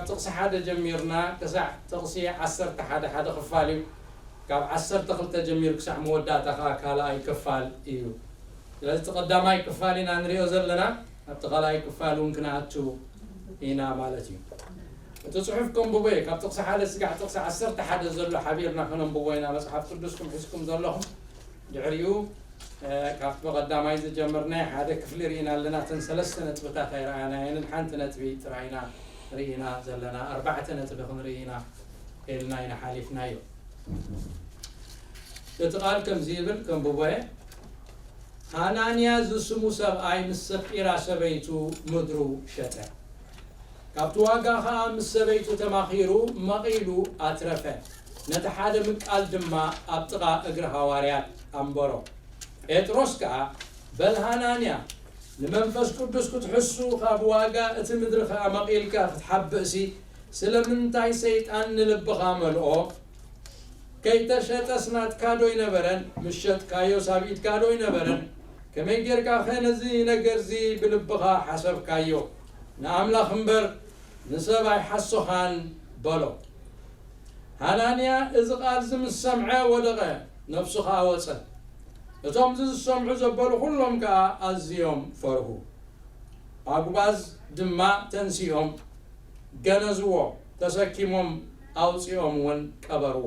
ጥቕሲ ሓደ ጀሚርና ክሳዕ ጥቕሲ ዓሰርተ ሓደ ሓደ ክፋል እዩ። ካብ ዓሰርተ ክልተ ጀሚሩ ክሳዕ መወዳእታ ከዓ ካልኣይ ክፋል እዩ። ስለዚ እቲ ቀዳማይ ክፋል ኢና ንሪኦ ዘለና፣ ኣብቲ ካልኣይ ክፋል እውን ክንኣቱ ኢና ማለት እዩ። እቲ ጽሑፍ ከንብቦ እየ። ካብ ጥቕሲ ሓደ ስጋዕ ጥቕሲ ዓሰርተ ሓደ ዘሎ ሓቢርና ከነንብቦ ኢና። መጽሓፍ ቅዱስኩም ሒዝኩም ዘለኹም ድሕሪኡ ካብቲ ብቐዳማይ ዝጀመርናይ ሓደ ክፍሊ ርኢና ኣለና። እተን ሰለስተ ነጥብታት ኣይረኣናየንን፣ ሓንቲ ነጥቢ ጥራይ ኢና ርኢና ዘለና። ኣርባዕተ ነጥቢ ክንርኢ ኢና ኢልና ኢና ሓሊፍናዮ። እቲ ቃል ከምዚ ይብል፣ ከንብቦ እየ። ሃናንያ ዝስሙ ሰብኣይ ምስ ሰጲራ ሰበይቱ ምድሩ ሸጠ። ካብቲ ዋጋ ኸኣ ምስ ሰበይቱ ተማኺሩ መቒሉ ኣትረፈ። ነቲ ሓደ ምቃል ድማ ኣብ ጥቓ እግሪ ሃዋርያት ኣንበሮ። ጴጥሮስ ከኣ፣ በል ሃናንያ፣ ንመንፈስ ቅዱስ ክትሕሱ፣ ካብ ዋጋ እቲ ምድሪ ኸኣ መቒልካ ክትሓብእሲ፣ ስለምንታይ ሰይጣን ንልብኻ መልኦ? ከይተሸጠስ ናትካ ዶ ኣይነበረን? ምስ ሸጥካዮስ ኣብ ኢድካ ዶ ኣይነበረን? ከመይ ጌርካ ኸ ነዚ ነገርዚ ብልብኻ ሓሰብካዮ? ንኣምላኽ እምበር ንሰብ ኣይሓሶኻን በሎ። ሃናንያ እዚ ቃልዚ ምስ ሰምዐ ወደቐ፣ ነፍሱ ኸኣ ወጸት። እቶም እዚ ዝሰምዑ ዘበሉ ኹሎም ከኣ ኣዝዮም ፈርሁ። ኣጉባዝ ድማ ተንሲኦም ገነዝዎ፣ ተሰኪሞም ኣውጺኦም እውን ቀበርዎ።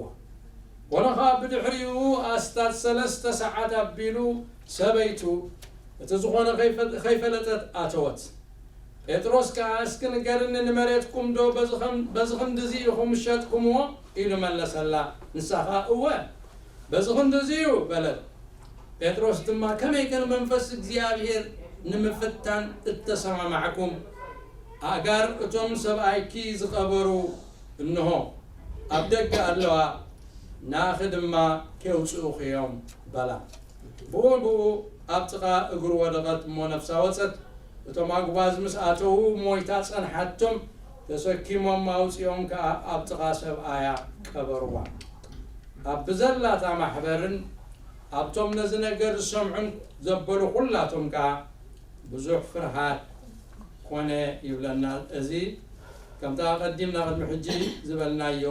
ኮነ ኸኣ ብድሕሪኡ ኣስታት ሰለስተ ሰዓት ኣቢሉ ሰበይቱ እቲ ዝኾነ ከይፈ-፣ ከይፈለጠት ኣተወት። ጴጥሮስ ከኣ እስኪ ንገርኒ ንመሬትኩም ዶ በዚ ኸም-፣ በዚ ኽንድዚ ኢኹም ሸጥኩምዎ? ኢሉ መለሰላ። ንሳ ኸኣ እወ በዚ ኽንድዚ እዩ በለት። ጴጥሮስ ድማ ከመይ ከ ንመንፈስ እግዚኣብሔር ንምፍታን እተሰማማዕኩም? ኣእጋር እቶም ሰብኣይኪ ዝቐበሩ እንሆ ኣብ ደገ ኣለዋ፣ ናኺ ድማ ኬውፅኡኺ እዮም በላ። ብኡ ብኡ ኣብ ጥቓ እግሩ ወደቐት እሞ ነፍሳ ወጸት። እቶም ኣጉባዝ ምስ ኣተዉ ሞይታ ጸንሓቶም፣ ተሰኪሞም ኣውጺኦም ከኣ ኣብ ጥቓ ሰብኣያ ቀበርዋ። ኣብ ብዘላታ ማሕበርን ኣብቶም ነዚ ነገር ዝሰምዑን ዘበሉ ኩላቶም ከኣ ብዙሕ ፍርሃት ኮነ ይብለና። እዚ ከምታ ቀዲምና ቅድሚ ሕጂ ዝበልናዮ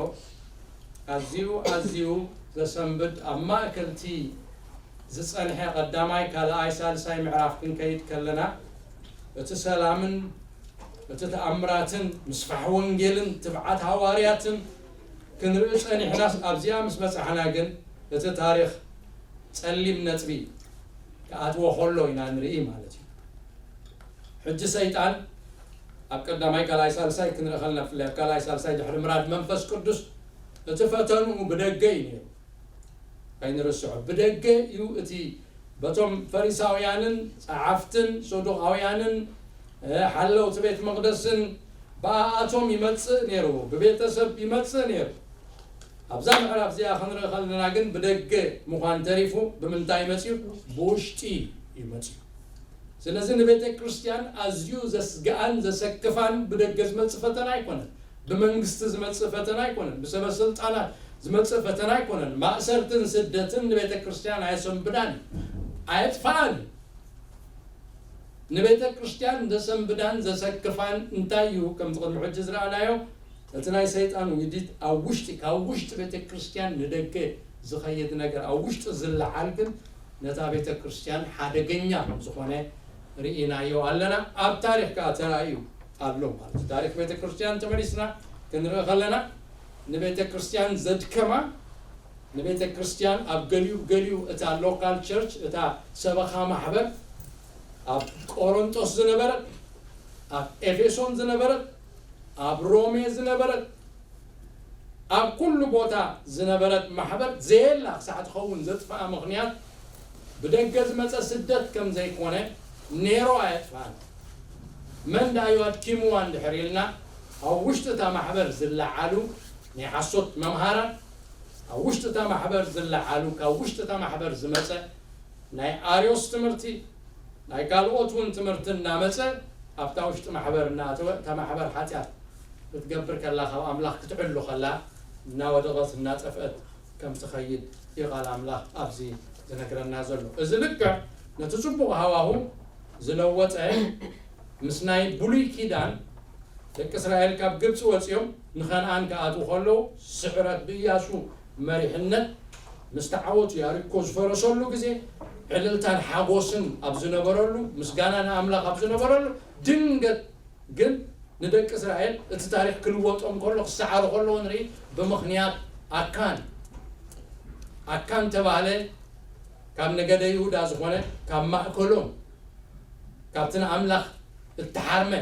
ኣዝዩ ኣዝዩ ዘሰንብድ ኣብ ማእከልቲ ዝጸንሐ ቀዳማይ፣ ካልኣይ፣ ሳልሳይ ምዕራፍ ክንከይድ ከለና እቲ ሰላምን እቲ ተኣምራትን ምስፋሕ ወንጌልን ትብዓት ሃዋርያትን ክንርኢ ጸኒሕናስ ኣብዚኣ ምስ በጻሕና ግን እቲ ታሪኽ ጸሊም ነጥቢ ክኣትዎ ከሎ ኢና ንርኢ ማለት እዩ። ሕጂ ሰይጣን ኣብ ቀዳማይ ካልኣይ ሳልሳይ ክንርኢ ከለና ብፍላይ ኣብ ካልኣይ ሳልሳይ ድሕሪ ምራድ መንፈስ ቅዱስ እቲ ፈተንኡ ብደገ እዩ ነይሩ። ኣይንርስዖ። ብደገ እዩ እቲ በቶም ፈሪሳውያንን ጸዓፍትን ሰዱቃውያንን ሓለውቲ ቤት መቕደስን ብኣኣቶም ይመጽእ ነይሩ፣ ብቤተሰብ ይመጽእ ነይሩ። ኣብዛ ምዕራፍ እዚኣ ክንርኢ ከለና ግን ብደገ ምዃን ተሪፉ ብምንታይ መጽዩ? ብውሽጢ እዩ መጽዩ። ስለዚ ንቤተ ክርስቲያን ኣዝዩ ዘስግኣን ዘሰክፋን ብደገ ዝመጽእ ፈተና ኣይኮነን። ብመንግስቲ ዝመጽእ ፈተና ኣይኮነን። ብሰበ ስልጣናት ዝመጽእ ፈተና ኣይኮነን። ማእሰርትን ስደትን ንቤተ ክርስቲያን ኣየሰንብዳን እዩ፣ ኣየጥፍኣን እዩ። ንቤተ ክርስቲያን ዘሰንብዳን ዘሰክፋን እንታይ እዩ? ከምቲ ቅድሚ ሕጂ ዝረኣናዮ እቲ ናይ ሰይጣን ውዲት ኣብ ውሽጢ፣ ካብ ውሽጢ ቤተ ክርስቲያን ንደገ ዝኸይድ ነገር፣ ኣብ ውሽጢ ዝለዓል ግን ነታ ቤተ ክርስቲያን ሓደገኛ ከም ዝኾነ ርኢናዮ ኣለና። ኣብ ታሪኽ ከኣ ተራእዩ ኣሎ ማለት እዩ። ታሪኽ ቤተ ክርስቲያን ተመሊስና ክንርኢ ከለና ንቤተ ክርስቲያን ዘድከማ፣ ንቤተ ክርስቲያን ኣብ ገሊኡ ገሊኡ እታ ሎካል ቸርች፣ እታ ሰበኻ ማሕበር ኣብ ቆሮንጦስ ዝነበረት፣ ኣብ ኤፌሶን ዝነበረት፣ ኣብ ሮሜ ዝነበረት፣ ኣብ ኩሉ ቦታ ዝነበረት ማሕበር ዘየላ ክሳዕ ትኸውን ዘጥፍኣ ምኽንያት ብደገ ዝመጸ ስደት ከም ዘይኮነ ኔሮ ኣየጥፍኣን። መን ደኣ እዩ ኣድኪምዋ እንድሕር ኢልና፣ ኣብ ውሽጢ እታ ማሕበር ዝለዓሉ ናይ ሓሶት መምሃራን፣ ኣብ ውሽጢ እታ ማሕበር ዝለዓሉ፣ ካብ ውሽጢ እታ ማሕበር ዝመጸ ናይ ኣርዮስ ትምህርቲ፣ ናይ ካልኦት እውን ትምህርቲ እናመጸ ኣብታ ውሽጢ ማሕበር እናኣተወ፣ እታ ማሕበር ሓጢኣት ክትገብር ከላ፣ ካብ ኣምላኽ ክትዕሉ ከላ እናወደቐት እናጠፍአት ከም ትኸይድ እዩ ቃል ኣምላኽ ኣብዚ ዝነግረና ዘሎ። እዚ ልክዕ ነቲ ጽቡቕ ሃዋሁ ዝለወጠ፣ ምስ ናይ ብሉይ ኪዳን ደቂ እስራኤል ካብ ግብፂ ወፂኦም ንኸነኣን ክኣትዉ ከለዉ፣ ስዕረት ብእያሱ መሪሕነት ምስ ተዓወቱ፣ ያሪኮ ዝፈረሰሉ ግዜ፣ ዕልልታን ሓጎስን ኣብ ዝነበረሉ፣ ምስጋና ንኣምላኽ ኣብ ዝነበረሉ፣ ድንገት ግን ንደቂ እስራኤል እቲ ታሪኽ ክልወጦም ከሎ፣ ክሰዓሩ ከለዉ ንርኢ። ብምኽንያት ኣካን፣ ኣካን ተባህለ፣ ካብ ነገደ ይሁዳ ዝኾነ፣ ካብ ማእከሎም፣ ካብቲ ንኣምላኽ እተሓርመ፣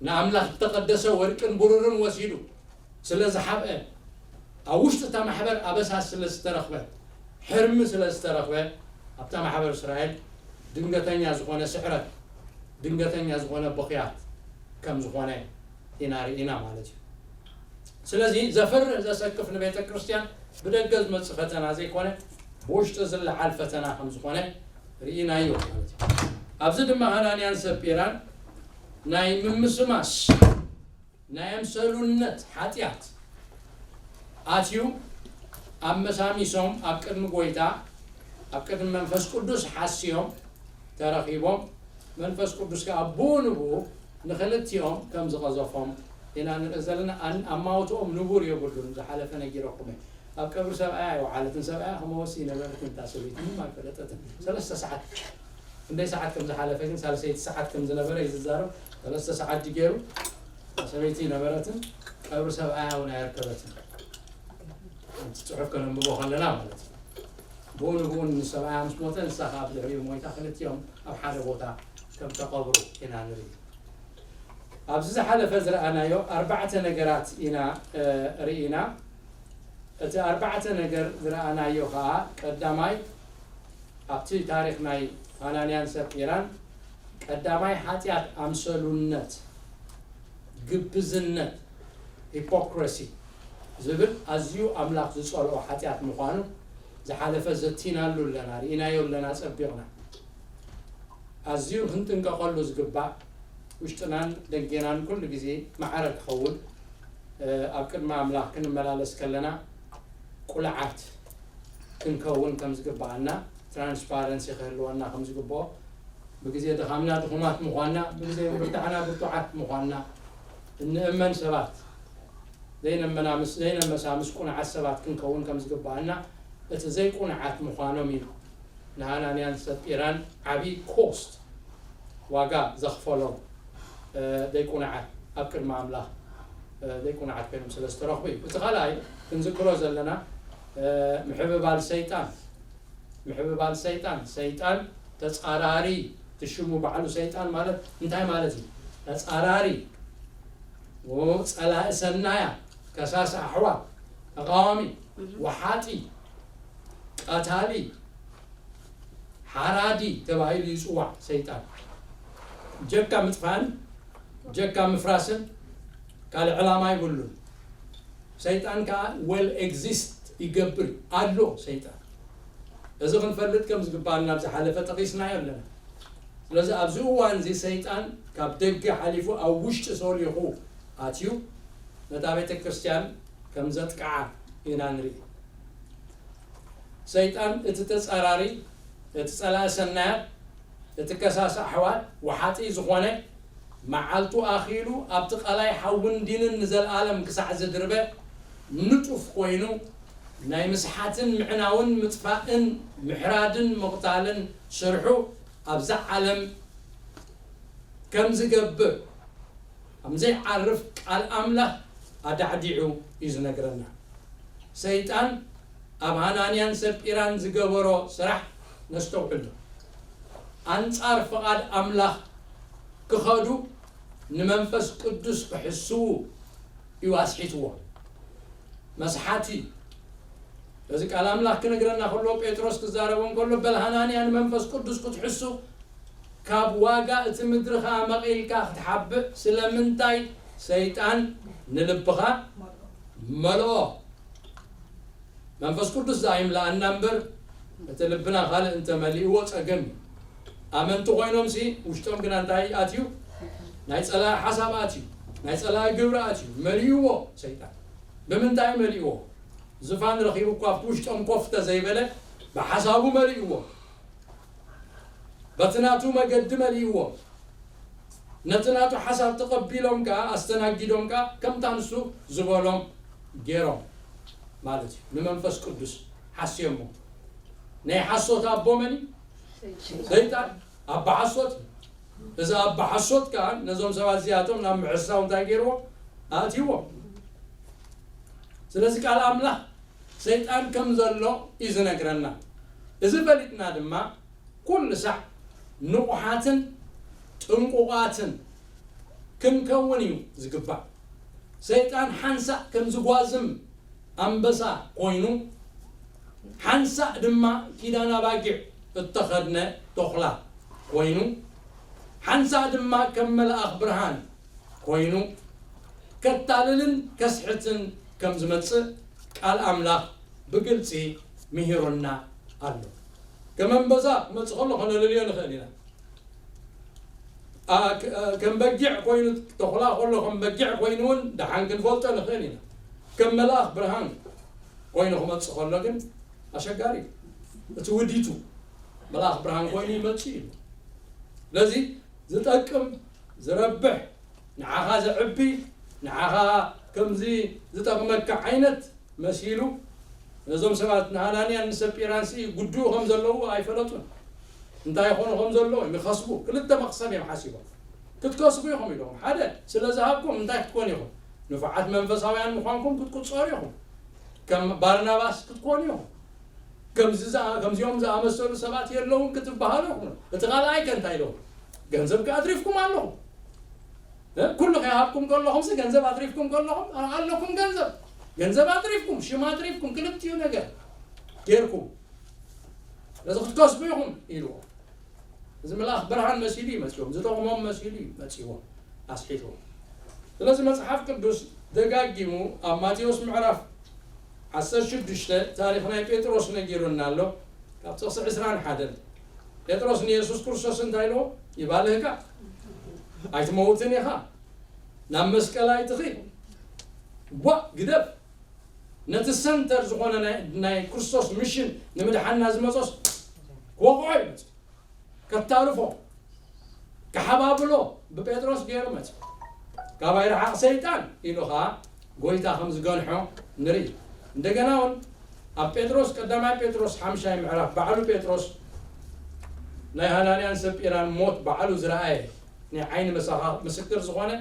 ንኣምላኽ እተቐደሰ ወርቅን ብሩርን ወሲዱ ስለ ዝሓብአ፣ ኣብ ውሽጢ እታ ማሕበር ኣበሳ ስለ ዝተረኽበ፣ ሕርሚ ስለ ዝተረኽበ፣ ኣብታ ማሕበር እስራኤል ድንገተኛ ዝኾነ ስዕረት፣ ድንገተኛ ዝኾነ ብኽያት ከም ዝኾነ ኢና ርኢና ማለት እዩ። ስለዚ ዘፍርህ ዘሰክፍ ንቤተ ክርስቲያን ብደገ ዝመጽእ ፈተና ዘይኮነ፣ ብውሽጢ ዝለዓል ፈተና ከም ዝኾነ ርኢናዮ ማለት እዩ። ኣብዚ ድማ ሃናንያን ሰጲራን ናይ ምምስማስ፣ ናይ ኣምሰሉነት ሓጢኣት ኣትዩ፣ ኣመሳሚሶም ኣብ ቅድሚ ጎይታ፣ ኣብ ቅድሚ መንፈስ ቅዱስ ሓስዮም ተረኺቦም፣ መንፈስ ቅዱስ ከኣ ብኡ ንብኡ ንኽልቲኦም ከም ዝቐዘፎም ኢና ንርኢ ዘለና። ኣን-፣ ኣማውትኦም ንቡር የብሉን። ዝሓለፈ ነጊረኩም እየ። ኣብ ቀብሪ ሰብኣያ ኣይወዓለትን። ሰብኣያ ክመወሲ ይነበረትን እታ ሰበይቲ ምንም ኣይፈለጠትን። ሰለስተ ሰዓት፣ ክንደይ ሰዓት ከም ዝሓለፈ ግን፣ ሳልሰይቲ ሰዓት ከም ዝነበረ እዩ ዝዛረብ። ሰለስተ ሰዓት ድዩ ገይሩ? እታ ሰበይቲ ይነበረትን ቀብሪ ሰብኣያ እውን ኣየርከበትን። እቲ ጽሑፍ ከነንብቦ ከለና ማለት እዩ። ብኡ ንብኡ ንሰብኣያ ምስ ሞተ፣ ንሳ ከኣ ብድሕሪኡ ሞይታ፣ ክልቲኦም ኣብ ሓደ ቦታ ከም ተቐብሩ ኢና ንርኢ። ኣብዚ ዝሓለፈ ዝረኣናዮ ኣርባዕተ ነገራት ኢና፣ እ፣ ርኢና። እቲ ኣርባዕተ ነገር ዝረኣናዮ ከኣ፣ ቀዳማይ፣ ኣብቲ ታሪኽ ናይ ሃናንያን ሰጲራን፣ ቀዳማይ ሓጢኣት ኣምሰሉነት፣ ግብዝነት፣ ሂፖክረሲ ዝብል ኣዝዩ ኣምላኽ ዝጸልኦ ሓጢኣት ምዃኑ ዝሓለፈ ዘቲናሉ ኣለና፣ ርኢናዮ ኣለና፣ ጸቢቕና። ኣዝዩ ክንጥንቀቐሉ ዝግባእ፣ ውሽጥናን ደገናን ኩሉ ግዜ ማዕረ ክኸውን፣ እ፣ ኣብ ቅድሚ ኣምላኽ ክንመላለስ ከለና ቁልዓት ክንከውን ከም ዝግብኣና፣ ትራንስፓረንሲ ክህልወና ከም ዝግብኦ፣ ብግዜ ድኻምና ድኹማት ምዃንና፣ ብግዜ ብርታዕና ብርቱዓት ምዃንና እንእመን ሰባት፣ ዘይነመናምስ፣ ዘይነመሳምስ ቁኑዓት ሰባት ክንከውን ከም ዝግብኣና፣ እቲ ዘይቁኑዓት ምዃኖም እዩ ንሃናንያን ሰጲራን ዓቢ ኮስት፣ ዋጋ ዘኽፈሎም፣ እ፣ ዘይቁኑዓት፣ ኣብ ቅድሚ ኣምላኽ፣ እ፣ ዘይቁኑዓት ኮይኖም ስለ ዝተረኽቡ እዩ። እቲ ካልኣይ ክንዝክሮ ዘለና፣ እ፣ ምሕብባል ሰይጣን፣ ምሕብባል ሰይጣን፣ ሰይጣን ተጻራሪ፣ እቲ ሽሙ ባዕሉ ሰይጣን ማለት እንታይ ማለት እዩ? ተጻራሪ፣ ጸላኢ ሰናያ፣ ከሳሲ ኣሕዋት፣ ተቃዋሚ፣ ወሓጢ፣ ቀታሊ፣ ሓራዲ ተባሂሉ ይጽዋዕ ሰይጣን። ጀካ ምጥፋእን ጀካ ምፍራስን ካልእ ዕላማ ይብሉን። ሰይጣን ከኣ well exist ይገብር ኣሎ ሰይጣን። እዚ ክንፈልጥ ከም ዝግባኣና ኣብ ዝሓለፈ ጠቒስናዮ ኣለና። ስለዚ ኣብዚ እዋን እዚ ሰይጣን ካብ ደገ ሓሊፉ ኣብ ውሽጢ ሰሊኹ ኣትዩ ነታ ቤተ ክርስቲያን ከም ዘጥቅዓ ኢና ንርኢ። ሰይጣን እቲ ተጻራሪ፣ እቲ ጸላኢ ሰናያት፣ እቲ ከሳሲ ኣሕዋት፣ ወሓጢ ዝኾነ፣ መዓልቱ ኣኺሉ ኣብቲ ቀላይ ሓውን ዲንን ንዘለኣለም ክሳዕ ዝድርበ ንጡፍ ኮይኑ፣ ናይ ምስሓትን ምዕናውን ምጥፋእን ምሕራድን ምቕታልን ስርሑ ኣብዛ ዓለም ከም ዝገብር፣ ከም ዘይዓርፍ ቃል ኣምላኽ ኣዳዕዲዑ እዩ ዝነግረና። ሰይጣን ኣብ ሃናንያን ሰጲራን ዝገበሮ ስራሕ ነስተውዕሎ። ኣንጻር ፍቓድ ኣምላኽ ክኸዱ ንመንፈስ ቅዱስ ክሕስዉ እዩ ኣስሒትዎ። መስሓቲ፣ እዚ ቃል ኣምላኽ ክነግረና ከሎ፣ ጴጥሮስ ክዛረቦም ከሎ፣ በል ሃናንያ ንመንፈስ ቅዱስ ክትሕሱ፣ ካብ ዋጋ እቲ ምድሪ ኸኣ መቒልካ ክትሓብእ፣ ስለምንታይ ሰይጣን ንልብኻ መልኦ? መንፈስ ቅዱስ ደኣ ይምልኣና እምበር፣ እቲ ልብና ካልእ እንተመሊእዎ ጸገም እዩ። ኣመንቲ ኮይኖምሲ፣ ውሽጦም ግና እንታይ ኣትዩ? ናይ ጸላኢ ሓሳብ ኣትዩ፣ ናይ ጸላኢ ግብሪ ኣትዩ፣ መሊእዎ ሰይጣን። ብምንታይ መሊእዎ? ዝፋን ረኺቡ እኳ ኣብቲ ውሽጦም ኮፍ እንተዘይበለ፣ ብሓሳቡ መሊእዎ። በቲ ናቱ መገዲ መሊእዎ። ነቲ ናቱ ሓሳብ ተቐቢሎም ከኣ ኣስተናጊዶም ከኣ ከምታ ንሱ ዝበሎም ገይሮም ማለት እዩ። ንመንፈስ ቅዱስ ሓስዮሞ። ናይ ሓሶት ኣቦ መን እዩ? ሰይጣን ኣባ ሓሶት እዩ። እዚ ኣባ ሓሶት ከኣ ነዞም ሰባት እዚኣቶም ናብ ምሕሳው እንታይ ገይርዎም? ኣእትይዎም። ስለዚ ቃል ኣምላኽ ሰይጣን ከም ዘሎ እዩ ዝነግረና። እዚ ፈሊጥና ድማ ኩሉ ሳዕ ንቑሓትን ጥንቁቓትን ክንከውን እዩ ዝግባእ። ሰይጣን ሓንሳእ ከም ዝጓዝም ኣንበሳ ኮይኑ፣ ሓንሳእ ድማ ኪዳን ኣባጊዕ እተኸድነ ተኹላ ኮይኑ፣ ሓንሳእ ድማ ከም መልኣኽ ብርሃን ኮይኑ፣ ከታልልን ከስሕትን ከም ዝመጽእ ቃል ኣምላኽ ብግልጺ ምሂሩና ኣሎ። ከም ኣንበሳ ክመጽእ ከሎ ከነለልዮ ንኽእል ኢና። ኣ፣ ክ-፣ እ፣ ከም በጊዕ ኮይኑ፣ ተኹላ ከሎ ከም በጊዕ ኮይኑ እውን ደሓን ክንፈልጦ ንኽእል ኢና። ከም መልኣኽ ብርሃን ኮይኑ ክመጽእ ከሎ ግን ኣሸጋሪ እዩ። እቲ ውዲቱ መልኣኽ ብርሃን ኮይኑ ይመጽእ እዩ። ስለዚ ዝጠቅም፣ ዝረብሕ፣ ንዓኻ ዘዕቢ፣ ንዓኻ ከምዚ ዝጠቕመካ ዓይነት መሲሉ፣ ነዞም ሰባት ንሃናንያን ንሰጲራን ሲ ጉድኡ ከም ዘለዉ ኣይፈለጡን። እንታይ ይኾኑ ከም ዘለዉ ይኸስቡ። ክልተ መኽሰብ እዮም ሓሲቦም። ክትከስቡ ኢኹም ኢሎም። ሓደ፣ ስለ ዝሃብኩም እንታይ ክትኮኑ ኢኹም? ንፉዓት መንፈሳውያን ምዃንኩም ክትቁጸሩ ኢኹም። ከም ባርናባስ ክትኮኑ ኢኹም። ከምዚ ዝኣ-፣ ከምዚኦም ዝኣመሰሉ ሰባት የለውን ክትበሃሉ ኢኹም። እቲ ካልኣይ ከ እንታይ ኢሎም? ገንዘብ ከ ኣትሪፍኩም ኣለኹም። እ? ኩሉ ከይሃብኩም ከለኹም ሲ ገንዘብ ኣትሪፍኩም ከለኹም፣ ኣ-፣ ኣለኩም ገንዘብ። ገንዘብ ኣትሪፍኩም፣ ሽም ኣትሪፍኩም፣ ክልቲኡ ነገር ጌርኩም። ስለዚ ክትከስቡ ኢኹም ኢልዎ። እዚ መልኣኽ ብርሃን መሲሉ እዩ መጺዎም፣ ዝጠቕሞም መሲሉ እዩ መጺዎም፣ ኣስሒትዎም። ስለዚ መጽሓፍ ቅዱስ ደጋጊሙ ኣብ ማቴዎስ ምዕራፍ ዓሰርተ ሽዱሽተ ታሪኽ ናይ ጴጥሮስ ነጊሩና ኣሎ። ካብ ጥቕሲ ዕስራን ሓደን ጴጥሮስ ንየሱስ ክርስቶስ እንታይ ኢልዎ? ይባልህካ፣ ኣይትመውትን ኢኻ፣ ናብ መስቀል ኣይትኺድ፣ ዋእ ግደፍ። ነቲ ሰንተር ዝኾነ ናይ፣ ናይ ክርስቶስ ሚሽን ንምድሓንና ዝመጾስ ክወቕዖ ይመጽእ። ከታልፎ፣ ክሓባብሎ ብጴጥሮስ ገይሩ መጽእ። ካባይ ረሓቕ ሰይጣን ኢሉ ኸኣ ጎይታ ከም ዝገንሖ ንርኢ። እንደገና እውን ኣብ ጴጥሮስ፣ ቀዳማይ ጴጥሮስ ሓምሻይ ምዕራፍ፣ ባዕሉ ጴጥሮስ ናይ ሃናንያን ሰጲራን ሞት ባዕሉ ዝረኣየ፣ ናይ ዓይኒ መሳኻ-፣ ምስክር ዝኾነ፣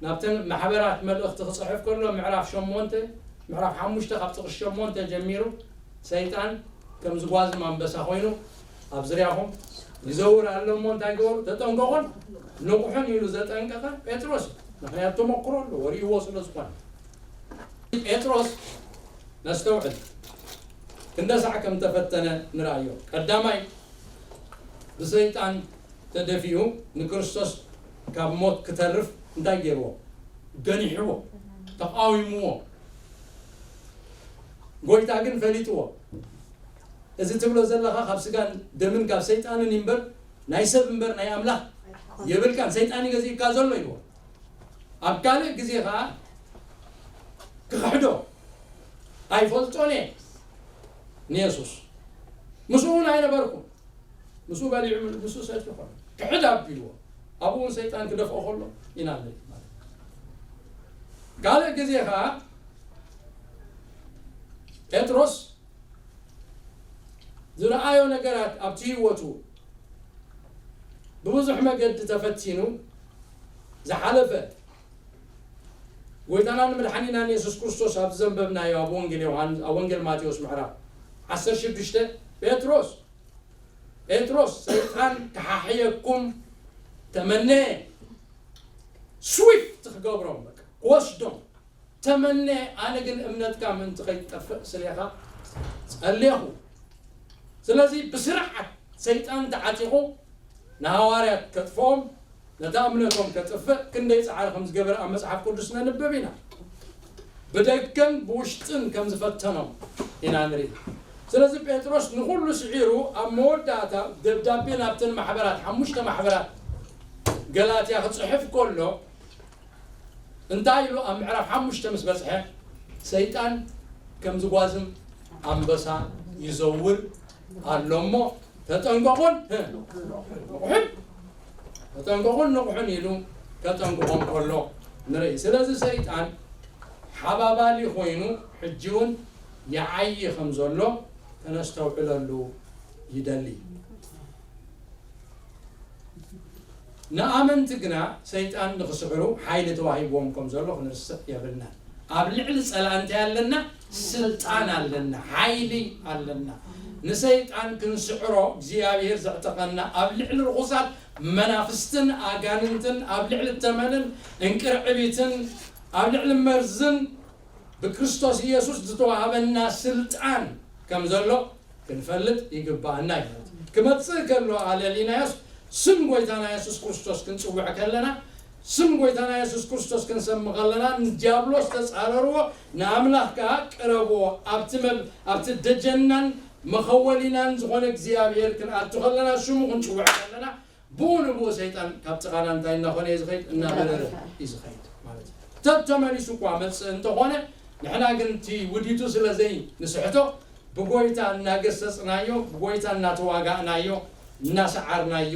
ናብተን ማሕበራት መልእኽቲ ክጽሕፍ ከሎ ምዕራፍ ሸሞንተ፣ ምዕራፍ ሓሙሽተ ካብ ጥቕሲ ሸሞንተ ጀሚሩ ሰይጣን ከም ዝጓዝም ኣንበሳ ኮይኑ ኣብ ዝርያኹም ይዘውር ኣሎ እሞ እንታይ ግበሩ? ተጠንቀቑን ንቑሑን ኢሉ ዘጠንቀቐ ጴጥሮስ እዩ። ምኽንያቱ ተመክሮ ኣለዎ፣ ርእይዎ ስለ ዝኾነ። ጴጥሮስ ነስተውዕል። ክንደሳዕ ከም ተፈተነ ንርኣዮ። ቀዳማይ፣ ብሰይጣን ተደፊኡ ንክርስቶስ ካብ ሞት ክተርፍ እንታይ ገይርዎ? ገኒሕዎ፣ ተቃዊምዎ። ጎይታ ግን ፈሊጥዎ። እዚ ትብሎ ዘለኻ ካብ ስጋን ደምን ካብ ሰይጣንን እምበር ናይ ሰብ እምበር ናይ ኣምላኽ የብልካን፣ ሰይጣን እዩ ገዚእካ ዘሎ ኢልዎ። ኣብ ካልእ ግዜ ኸኣ ክኽሕዶ ኣይፈልጦን እየ ንየሱስ። ምስኡ እውን ኣይነበርኩን። ምስኡ በሊዑ፣ ምስኡ ሰትዩ ኾነ። ክሕድ ኣቢልዎ። ኣብኡ እውን ሰይጣን ክደፍኦ ከሎ ኢና ንርኢ ማለት እዩ። ካልእ ግዜ ኸኣ ጴጥሮስ ዝረኣዮ ነገራት ኣብቲ ህይወቱ ብብዙሕ መገዲ ተፈቲኑ ዝሓለፈ፣ ጎይታናን መድሓኒናን የሱስ ክርስቶስ ኣብ ዘንበብናዮ ኣብ ወንጌል ዮሃንስ፣ ኣብ ወንጌል ማቴዎስ ምዕራፍ ዓሰርተ ሽዱሽተ፣ ጴጥሮስ፣ ጴጥሮስ፣ ሰይጣን ክሓሕየኩም ተመነየ፣ ስዊፍት ክገብሮም፣ በቃ፣ ክወስዶም ተመነ፣ ኣነ ግን እምነትካ ምእንቲ ከይትጠፍእ ስሌኻ ጸሌኹ። ስለዚ ብስርዓት ሰይጣን ተዓጢቑ ንሃዋርያት ከጥፍኦም፣ ነታ እምነቶም ከጥፍእ ክንደይ ጻዕሪ ከም ዝገበረ ኣብ መጽሓፍ ቅዱስ ነንብብ ኢና። ብደገን ብውሽጥን ከም ዝፈተኖም ኢና ንርኢ። ስለዚ ጴጥሮስ ንኹሉ ስዒሩ ኣብ መወዳእታ ደብዳቤ ናብተን ማሕበራት፣ ሓሙሽተ ማሕበራት ገላትያ ክጽሕፍ ከሎ፣ እንታይ ኢሉ ኣብ ምዕራፍ ሓሙሽተ ምስ በጽሐ፣ ሰይጣን ከም ዝጓዝም ኣንበሳ ይዘውር ኣሎ እሞ ተጠንቀቑን ንቑሑን። ተጠንቀቑን ንቕሑን ኢሉ ከጠንቅቖም ከሎ ንርኢ። ስለዚ ሰይጣን ሓባባሊ ኮይኑ ሕጂ እውን ይዓዪ ከም ዘሎ ከነስተውዕለሉ ይደሊ። ንኣመንቲ ግና ሰይጣን ንኽስሕሩ ሓይሊ ተዋሂብዎም ከም ዘሎ ክንርስዕ የብልናን። ኣብ ልዕሊ ጸላእንቲ ኣለና፣ ስልጣን ኣለና፣ ሓይሊ ኣለና። ንሰይጣን ክንስዕሮ እግዚኣብሔር ዘዕጠቐና ኣብ ልዕሊ ርኹሳት መናፍስትን ኣጋንንትን፣ ኣብ ልዕሊ ተመንን እንቅርዕቢትን፣ ኣብ ልዕሊ መርዝን ብክርስቶስ ኢየሱስ ዝተዋህበና ስልጣን ከም ዘሎ ክንፈልጥ ይግባኣና እዩ። ክመጽእ ከሎ ኣለሊናዮስ ስም ጎይታና የሱስ ክርስቶስ ክንጽውዕ ከለና፣ ስም ጎይታና የሱስ ክርስቶስ ክንሰሚ ከለና፣ ንዲያብሎስ ተጻረርዎ፣ ንኣምላኽ ከኣ ቅረብዎ። ኣብቲ መብ-፣ ኣብቲ ደጀናን መኸወሊናን ዝኾነ እግዚኣብሔር ክንኣቱ ከለና፣ ሽሙ ክንጽውዕ ከለና፣ ብኡ ንብኡ ሰይጣን ካብ ጥቓና እንታይ እናኾነ እዩ ዝኸይድ? እናበረረ እዩ ዝኸይድ ማለት እዩ። ተተመሊሱ እኳ መጽእ እንተኾነ፣ ንሕና ግን እቲ ውዲቱ ስለ ዘይንስሕቶ፣ ብጎይታ እናገሰጽናዮ፣ ብጎይታ እናተዋጋእናዮ፣ እናሰዓርናዮ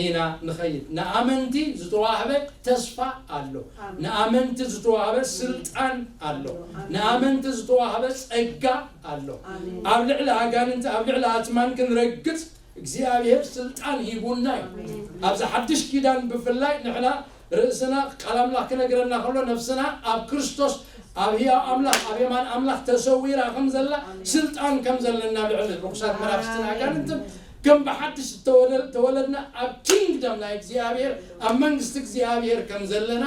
ኢና ንኸይድ። ንኣመንቲ ዝተዋህበ ተስፋ ኣሎ። ኣሜን። ንኣመንቲ ዝተዋህበ ስልጣን ኣሎ። ኣሜን። ንኣመንቲ ዝተዋህበ ጸጋ ኣሎ። ኣሜን። ኣብ ልዕሊ ኣጋንንቲ፣ ኣብ ልዕሊ ኣትማን ክንረግጽ እግዚኣብሔር ስልጣን ሂቡና እዩ። ኣሜን። ኣብዚ ሓድሽ ኪዳን ብፍላይ ንሕና ርእስና ቃል ኣምላኽ ክነግረና ከሎ ነፍስና ኣብ ክርስቶስ ኣብ ህያው ኣምላኽ ኣብ የማን ኣምላኽ ተሰዊራ ከም ዘላ ኣሜን። ስልጣን ከም ዘለና ልዕሊ ርኩሳት መናፍስትን ኣጋንንትን ከም ብሓድሽ ዝተወለ-፣ ተወለድና ኣብ ኪንግደም ናይ እግዚኣብሔር ኣብ መንግስቲ እግዚኣብሔር ከም ዘለና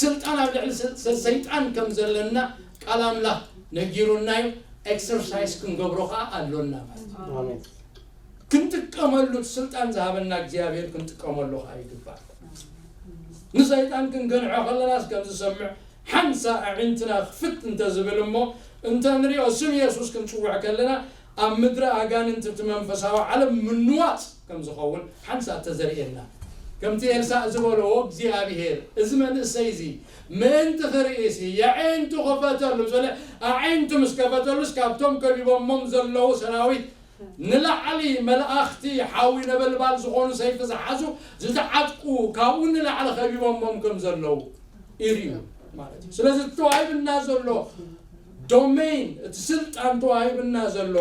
ስልጣን ኣብ ልዕሊ ሰ-፣ ሰ-፣ ሰይጣን ከም ዘለና ቃል ኣምላኽ ነጊሩና እዩ። ኤክሰርሳይዝ ክንገብሮ ከዓ ኣሎና ማለት እዩ። ኣሜን። ክንጥቀመሉ እቲ ስልጣን ዝሃበና እግዚኣብሔር ክንጥቀመሉ ከዓ ይግባእ። ንሰይጣን ክንገንሖ ከለናስ ከም ዝሰምዕ ሓንሳ ኣዒንትና ክፍት እንተዝብል እሞ እንተ ንሪኦ ስም የሱስ ክንጽውዕ ከለና ኣብ ምድሪ ኣጋንንቲ እቲ መንፈሳዊ ዓለም ምንዋጽ ከም ዝኸውን ሓንሳ ተዘርእየና። ከምቲ ኤልሳእ ዝበሎ እግዚኣብሔር እዚ መንእሰይ እዚ ምእንቲ ክርእሲ የዒንቱ ክፈተሉ ዝበለ ኣዒንቱ ምስ ከፈተሉስ ካብቶም ከቢቦሞም ዘለዉ ሰራዊት ንላዕሊ መላእኽቲ ሓዊ ነበልባል ዝኾኑ ሰይፊ ዝሓዙ ዝተዓጥቁ ካብኡ ንላዕሊ ከቢቦሞም ከም ዘለዉ ይርእዩ ማለት እዩ። ስለዚ ተዋሂብና ዘሎ ዶሜን እቲ ስልጣን ተዋሂብና ዘሎ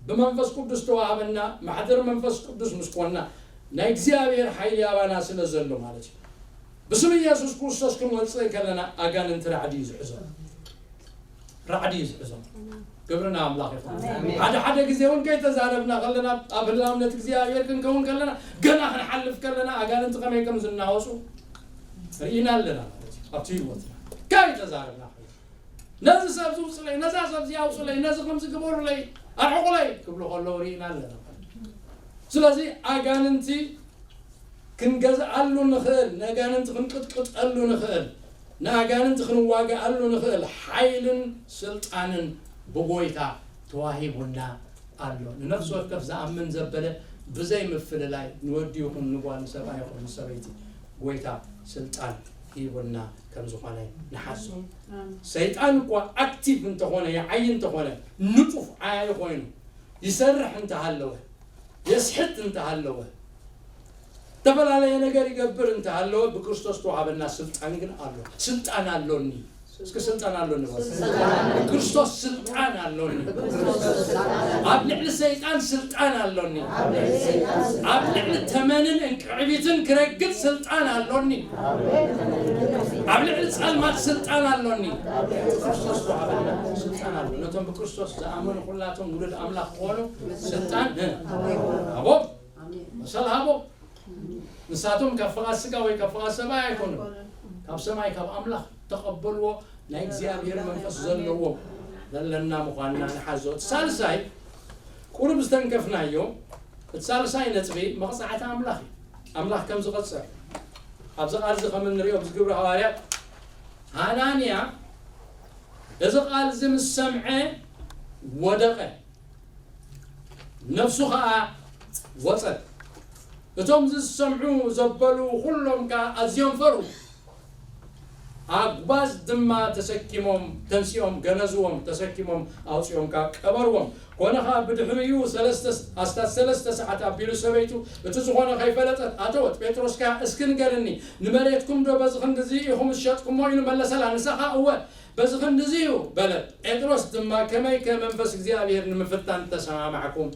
ብመንፈስ ቅዱስ ተዋህበና ማሕደር መንፈስ ቅዱስ ምስ ኮንና ናይ እግዚኣብሔር ሓይሊ ኣባና ስለ ዘሎ ማለት እዩ። ብስም ኢየሱስ ክርስቶስ ክንወፅእ ከለና ኣጋንንቲ ራዕዲ እዩ ዝሕዞም። ራዕዲ እዩ ዝሕዞም። ክብሪ ንኣምላኽ ይኹን። ኣሜን። ሓደ ሓደ ግዜ እውን ከይተዛረብና ከለና ኣብ ህላውነት እግዚኣብሔር ክንከውን ከለና ገና ክንሓልፍ ከለና ኣጋንንቲ ከመይ ከም ዝናወፁ ርኢና ኣለና ማለት እዩ። ኣብቲ ህይወትና ከይተዛረብና ከለና ነዚ ሰብ ዝውፅለይ፣ ነዛ ሰብ እዚኣ ውፅለይ፣ ነዚ ከምዚ ግበሩለይ፣ ኣርሕቑለይ ክብሉ ከለዉ ርኢና ኣለና። ስለዚ ኣጋንንቲ ክንገዝኣሉ ንኽእል፣ ንኣጋንንቲ ክንቅጥቅጠሉ ንኽእል፣ ንኣጋንንቲ ክንዋግኣሉ ንኽእል ሓይልን ስልጣንን ብጎይታ ተዋሂቡና ኣሎ። ንነፍሲ ወከፍ ዝኣምን ዘበለ ብዘይ ምፍልላይ ንወዲ ይኹን ንጓል ንሰብኣይ ይኹን ንሰበይቲ ጎይታ ስልጣን ሂቡና ከም ዝኾነ ንሓስብ። ኣሜን። ሰይጣን እኳ ኣክቲቭ እንተኾነ ይዓይ እንተኾነ ንጡፍ ዓያዪ ኮይኑ ይሰርሕ እንተሃለወ የስሕት እንተሃለወ ዝተፈላለየ ነገር ይገብር እንተሃለወ ብክርስቶስ ተዋሃበና ስልጣን ግን ኣሎ። ስልጣን ኣሎኒ። እስኪ ስልጣን ኣሎኒ በሉ። ስልጣን ኣሎኒ። ብክርስቶስ ስልጣን ኣሎኒ። ብክርስቶስ ስልጣን ኣሎኒ። ኣብ ልዕሊ ሰይጣን ስልጣን ኣሎኒ። ኣብ ልዕሊ ሰይጣን ስልጣን ኣብ ልዕሊ ተመንን እንቅዕቢትን ክረግጥ ስልጣን ኣሎኒ። ኣብ ልዕሊ ጸልማት ስልጣን ኣሎኒ። ኣብ ልዕሊ ክርስቶስ ተዋሃበና ስልጣን ኣሎ። ነቶም ብክርስቶስ ዝኣመኑ ኩላቶም ውሉድ ኣምላኽ ክኾኑ ስልጣን እ፣ ሃቦም። መሰል ሃቦም። ንሳቶም ካብ ፍቓድ ስጋ ወይ ካብ ፍቓድ ሰብኣይ ኣይኮኑን። ካብ ሰማይ ካብ ኣምላኽ ተቐበልዎ ናይ እግዚኣብሔር መንፈስ ዘለዎም ዘለና ምዃንና ንሓዞ። እቲ ሳልሳይ ቁሩብ ዝተንከፍናዮ፣ እቲ ሳልሳይ ነጥቢ መቕጻዕቲ ኣምላኽ እዩ። ኣምላኽ ከም ዝቐጽዕ ኣብዚ ቃል እዚ ከም እንሪኦ፣ ኣብዚ ግብሪ ሃዋርያት ሃናንያ እዚ ቃል እዚ ምስ ሰምዐ ወደቐ፣ ነፍሱ ኸኣ ወጸት። እቶም ዝሰምዑ ዘበሉ ኩሎም ከኣ ኣዝዮም ፈርሁ። ኣጉባዝ ድማ ተሰኪሞም ተንሲኦም ገነዝዎም፣ ተሰኪሞም ኣውጺኦም ከኣ ቀበርዎም። ኮነ ኸኣ ብድሕሪኡ ሰለስተ፣ ኣስታት ሰለስተ ሰዓት ኣቢሉ ሰበይቱ እቲ ዝኾነ ከይፈለጠት ኣተወት። ጴጥሮስ ከኣ እስኪ ንገርኒ፣ ንመሬትኩም ዶ በዚ ክንድዚ ኢኹም ዝሸጥኩሞ? ኢሉ መለሰላ። ንሳ ኸኣ እወ፣ በዚ ክንድዚ እዩ በለት። ጴጥሮስ ድማ ከመይከ መንፈስ እግዚኣብሔር ንምፍታን ተሰማማዕኩም?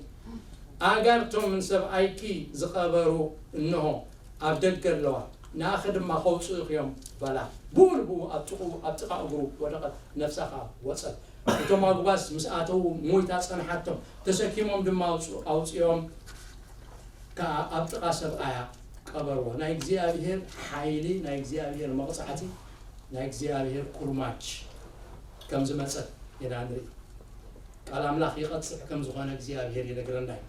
ኣጋርቶም ንሰብኣይኪ ዝቐበሩ እንሆ ኣብ ደገ ኣለዋ፣ ንኣኺ ድማ ከውፅኡኺ እዮም በላ። ብኡ ንብኡ ኣብ ጥቕኡ ኣብ ጥቓ እግሩ ወደቐት፣ ነፍሳ ኸዓ ወፀት። እቶም ኣጉባዝ ምስ ኣተዉ ሞይታ ጸንሓቶም፣ ተሰኪሞም ድማ ኣውፅ- ኣውፅኦም ከኣ ኣብ ጥቓ ሰብኣያ ቀበርዎ። ናይ እግዚኣብሔር ሓይሊ፣ ናይ እግዚኣብሔር መቕጻዕቲ፣ ናይ እግዚኣብሔር ኩርማች ከም ዝመጸት ኢና ንርኢ። ቃል ኣምላኽ ይቐጽዕ ከም ዝኾነ እግዚኣብሔር ይነግረና እዩ።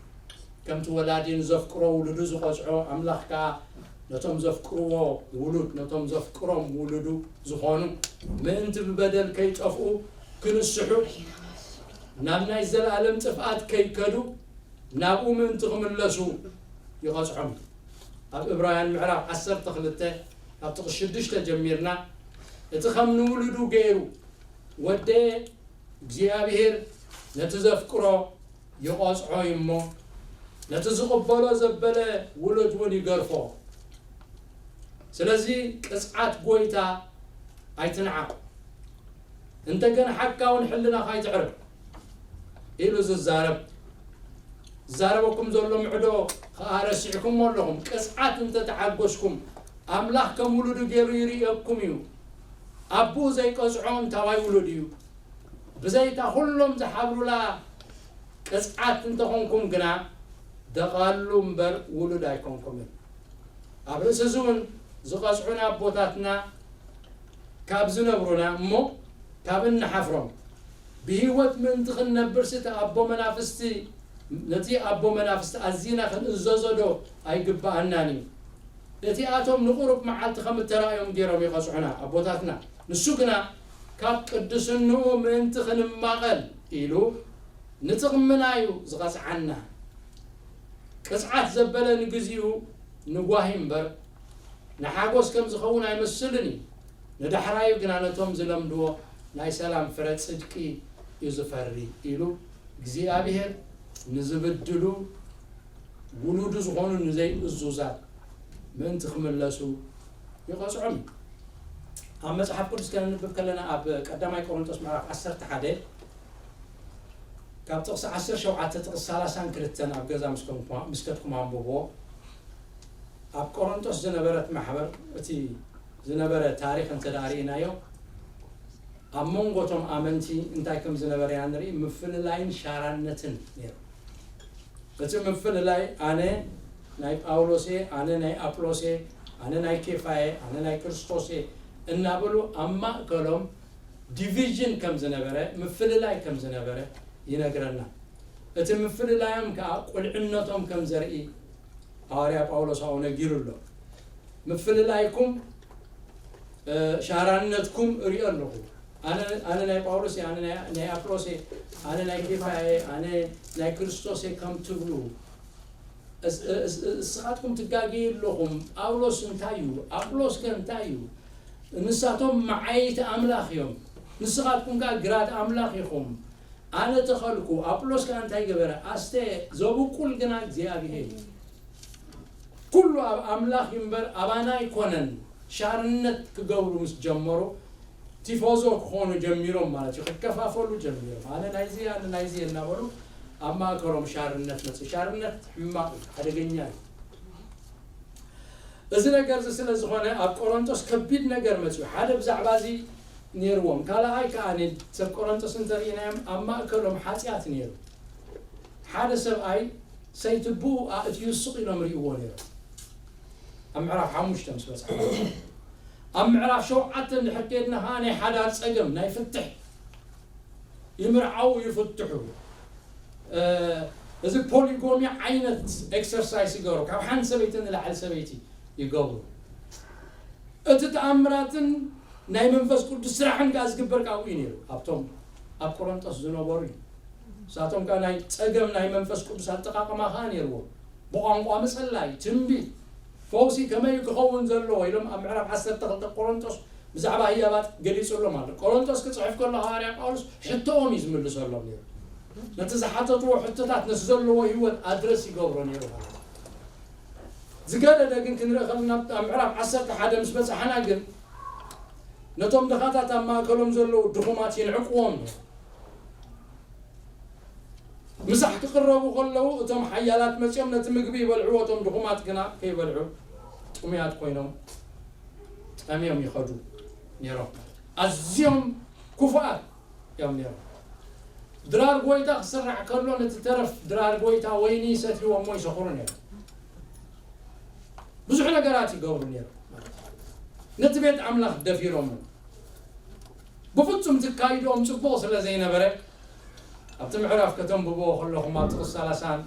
ከምቲ ወላዲ ንዘፍቅሮ ውሉዱ ዝቐጽዖ፣ ኣምላኽ ከኣ ነቶም ዘፍቅርዎ ውሉድ፣ ነቶም ዘፍቅሮም ውሉዱ ዝኾኑ ምእንቲ ብበደል ከይጠፍኡ ክንስሑ፣ ናብ ናይ ዘለኣለም ጥፍኣት ከይከዱ ናብኡ ምእንቲ ክምለሱ ይቐጽዖም። ኣብ ዕብራውያን ምዕራፍ ዓሰርተ ክልተ ካብ ጥቕሲ ሽዱሽተ ጀሚርና፣ እቲ ከም ንውሉዱ ገይሩ ወደየ እግዚኣብሔር ነቲ ዘፍቅሮ ይቐጽዖ እዩ እሞ፣ ነቲ ዝቕበሎ ዘበለ ውሉድ እውን ይገርፎ። ስለዚ ቅጽዓት ጐይታ ኣይትንዓቕ፣ እንተ ገንሓካ እውን ሕልናኻ ኣይትዕረብ ኢሉ ዝዛረብ፣ ዝዛረበኩም ዘሎ ምዕዶ ኸኣ ረሲዕኩሞ ኣለኹም። ቅጽዓት እንተ ተዓገስኩም፣ ኣምላኽ ከም ውሉዱ ገይሩ ይርእየኩም እዩ። ኣቦኡ ዘይቀጽዖ እንታዋይ ውሉድ እዩ። ብዘይታ ኩሎም ዝሓብሩላ ቅጽዓት እንተኾንኩም ግና፣ ደቓሉ እምበር ውሉድ ኣይኮንኩምን። ኣብ ርእሲ እዚ እውን ዝቐጽዑና ኣቦታትና ካብ ዝነብሩና እሞ ካብ እንሓፍሮም፣ ብህይወት ምእንቲ ክንነብርሲ እቲ ኣቦ መናፍስቲ፣ ነቲ ኣቦ መናፍስቲ ኣዚና ክንእዘዞ ዶ ኣይግብኣናን እዩ? እቲኣቶም ንቑሩብ መዓልቲ ከም እተራእዮም ገይሮም ይቐጽዑና ኣቦታትና። ንሱ ግና ካብ ቅድስንኡ ምእንቲ ክንማቐል ኢሉ ንጥቕምና እዩ ዝቐጽዓና። ቅጽዓት ዘበለ ንግዚኡ ንጓሂ እምበር ንሓጎስ ከም ዝኸውን ኣይመስልን እዩ። ንዳሕራዩ ግና ነቶም ዝለምድዎ ናይ ሰላም ፍረ ጽድቂ እዩ ዝፈሪ ኢሉ እግዚኣብሔር ንዝብድሉ ውሉዱ ዝኾኑ ንዘይእዙዛት ምእንቲ ክምለሱ ይቐጽዖም እዩ። ኣብ መጽሓፍ ቅዱስ ከነንብብ ከለና ኣብ ቀዳማይ ቆሮንቶስ ምዕራፍ ዓሰርተ ሓደ ካብ ጥቕሲ ዓሰርተ ሸውዓተ ጥቕሲ ሰላሳን ክልተን ኣብ ገዛ ምስ ኮንኩማ- ምስ ከድኩም ኣንብብዎ። ኣብ ቆሮንቶስ ዝነበረት ማሕበር እቲ ዝነበረ ታሪኽ እንተ ደኣ ርኢናዮ ኣብ መንጎ እቶም ኣመንቲ እንታይ ከም ዝነበረ ኢና ንርኢ። ምፍልላይን ሻራነትን ነይሩ። እቲ ምፍልላይ ኣነ ናይ ጳውሎስ እየ፣ ኣነ ናይ ኣጵሎስ እየ፣ ኣነ ናይ ኬፋ እየ፣ ኣነ ናይ ክርስቶስ እየ እናበሉ ኣብ ማእከሎም ዲቪዥን ከም ዝነበረ፣ ምፍልላይ ከም ዝነበረ ይነግረና። እቲ ምፍልላዮም ከኣ ቁልዕነቶም ከም ዘርኢ ሃዋርያ ጳውሎስ ኣብኡ ነጊሩ ኣሎ። ምፍልላይኩም ሻራነትኩም እሪኦ ኣለኹ። ኣነ ኣነ ናይ ጳውሎስ እየ፣ ኣነ ናይ ኣነ ናይ ኣጵሎስ እየ፣ ኣነ ናይ ኬፋ እየ፣ ኣነ ናይ ክርስቶስ እየ ከም ትብሉ፣ እስኻትኩም ትጋገዩ ኣለኹም። ጳውሎስ እንታይ እዩ? ኣጵሎስ ከ እንታይ እዩ? ንሳቶም መዓይቲ ኣምላኽ እዮም፣ ንስኻትኩም ከኣ ግራት ኣምላኽ ኢኹም። ኣነ ተኸልኩ፣ ኣጵሎስ ከኣ እንታይ ገበረ? ኣስተ፣ ዘብቁል ግና እግዚኣብሄር እዩ። ኩሉ ኣብ ኣምላኽ እዩ እምበር ኣባና ኣይኮነን። ሻርነት ክገብሩ ምስ ጀመሩ ቲፎዞ ክኾኑ ጀሚሮም ማለት እዩ። ክከፋፈሉ ጀሚሮም፣ ኣነ ናይዚ ኣነ ናይዚ እናበሉ ኣብ ማእከሎም ሻርነት መጽእ። ሻርነት ሕማቕ እዩ፣ ሓደገኛ እዩ። እዚ ነገር እዚ ስለ ዝኾነ ኣብ ቆሮንቶስ ከቢድ ነገር መጽኡ። ሓደ ብዛዕባ እዚ ነይርዎም፣ ካልኣይ ከኣ ሰብ ቆሮንቶስ እንተርኢናዮም ኣብ ማእከሎም ሓጢኣት ነይሩ። ሓደ ሰብኣይ ሰይቲ ብኡ ኣእትዩ ስቕ ኢሎም ርእይዎ ነይሮም። ኣብ ምዕራፍ ሓሙሽተ ምስ በጽሐ፣ ኣብ ምዕራፍ ሸውዓተ እንድሕር ከድና ኸዓ ናይ ሓዳር ጸገም ናይ ፍትሕ ይምርዓው ይፍትሑ። እዚ ፖሊጎሚ ዓይነት ኤክሰርሳይስ ይገብሩ። ካብ ሓንቲ ሰበይቲ ንላዕሊ ሰበይቲ ይገብሩ። እቲ ተኣምራትን ናይ መንፈስ ቅዱስ ስራሕን ከኣ ዝግበር ካብኡ እዩ ነይሩ። ኣብቶም ኣብ ቆሮንጦስ ዝነበሩ እዩ። ንሳቶም ከኣ ናይ ጸገም ናይ መንፈስ ቅዱስ ኣጠቓቕማ ከኣ ነይርዎም። ብቋንቋ ምጽላይ፣ ትንቢት፣ ፈውሲ ከመይ ክኸውን ዘለዎ ኢሎም ኣብ ምዕራፍ ዓሰርተ ክልተ ቆሮንጦስ ብዛዕባ ህያባት ገሊጹሎም ኣሎ። ቆሮንቶስ ክጽሕፍ ከሎ ሃዋርያ ጳውሎስ ሕቶኦም እዩ ዝምልሰሎም ነይሩ። ነቲ ዝሓተትዎ ሕቶታት ነቲ ዘለዎ ህይወት ኣድረስ ይገብሮ ነይሩ ማለት እዩ። ዝገደደ ግን ክንርኢ ከለና ኣብ ምዕራፍ ዓሰርተ ሓደ ምስ በጻሕና ግን ነቶም ድኻታት ኣብ ማእከሎም ዘለዉ ድኹማት ይንዕቅዎም ነይሩ። ምሳሕ ክቕረቡ ከለዉ እቶም ሓያላት መጺኦም ነቲ ምግቢ ይበልዕዎ፣ እቶም ድኹማት ግና ከይበልዑ ጥሙያት ኮይኖም ጠምዮም ይኸዱ ነይሮም። ኣዝዮም ክፉኣት እዮም ነይሮም። ድራር ጎይታ ክስራዕ ከሎ ነቲ ተረፍ ድራር ጎይታ ወይኒ ይሰትይዎ እሞ ይሰኽሩ ነይሮም። ብዙሕ ነገራት ይገብሩ ነይሮም። ነቲ ቤት ኣምላኽ ደፊሮም ብፍጹም ትካይዶም ጽቡቕ ስለ ዘይነበረ ኣብቲ ምዕራፍ ከተንብብዎ ከለኹም ኣብ ጥቕስ ሰላሳን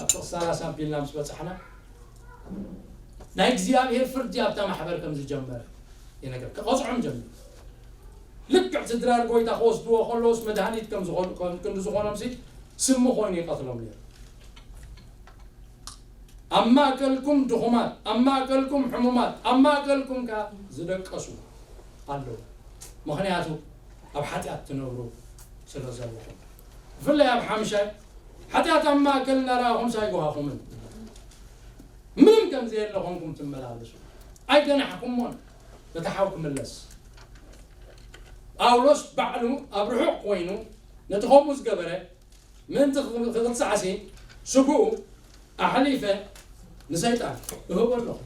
ኣብ ጥቕስ ሰላሳን ቢልና ምስ በጻሕና ናይ እግዚኣብሔር ፍርዲ ኣብታ ማሕበር ከም ዝጀመረ ይነገር። ክቐጽዖም ጀሚሩ። ልክዕ እቲ ድራር ጎይታ ክወስድዎ ከለውስ መድሃኒት ከም ዝኾኑ ከም ክንዲ ዝኾኖም ሲ ስሙ ኮይኑ ይቀትሎም ነይሩ። ኣብ ማእከልኩም ድኹማት፣ ኣብ ማእከልኩም ሕሙማት፣ ኣብ ማእከልኩም ከኣ ዝደቀሱ ኣለዉ። ምኽንያቱ ኣብ ሓጢኣት ትነብሩ ስለ ዘለኹም። ብፍላይ ኣብ ሓምሻይ ሓጢኣት ኣብ ማእከል እናረኣኹምስ ኣይጓሃኹምን። ምንም ከም ዘየለ ኾንኩም ትመላለሱ። ኣይገናሕኩሞን። ነቲ ሓው ክምለስ። ጳውሎስ ባዕሉ ኣብ ርሑቕ ኮይኑ ነቲ ከምኡ ዝገበረ ምእንቲ ክቕጻዕሲ ስግኡ ኣሕሊፈ ንሰይጣን እህቦ ኣለኹ።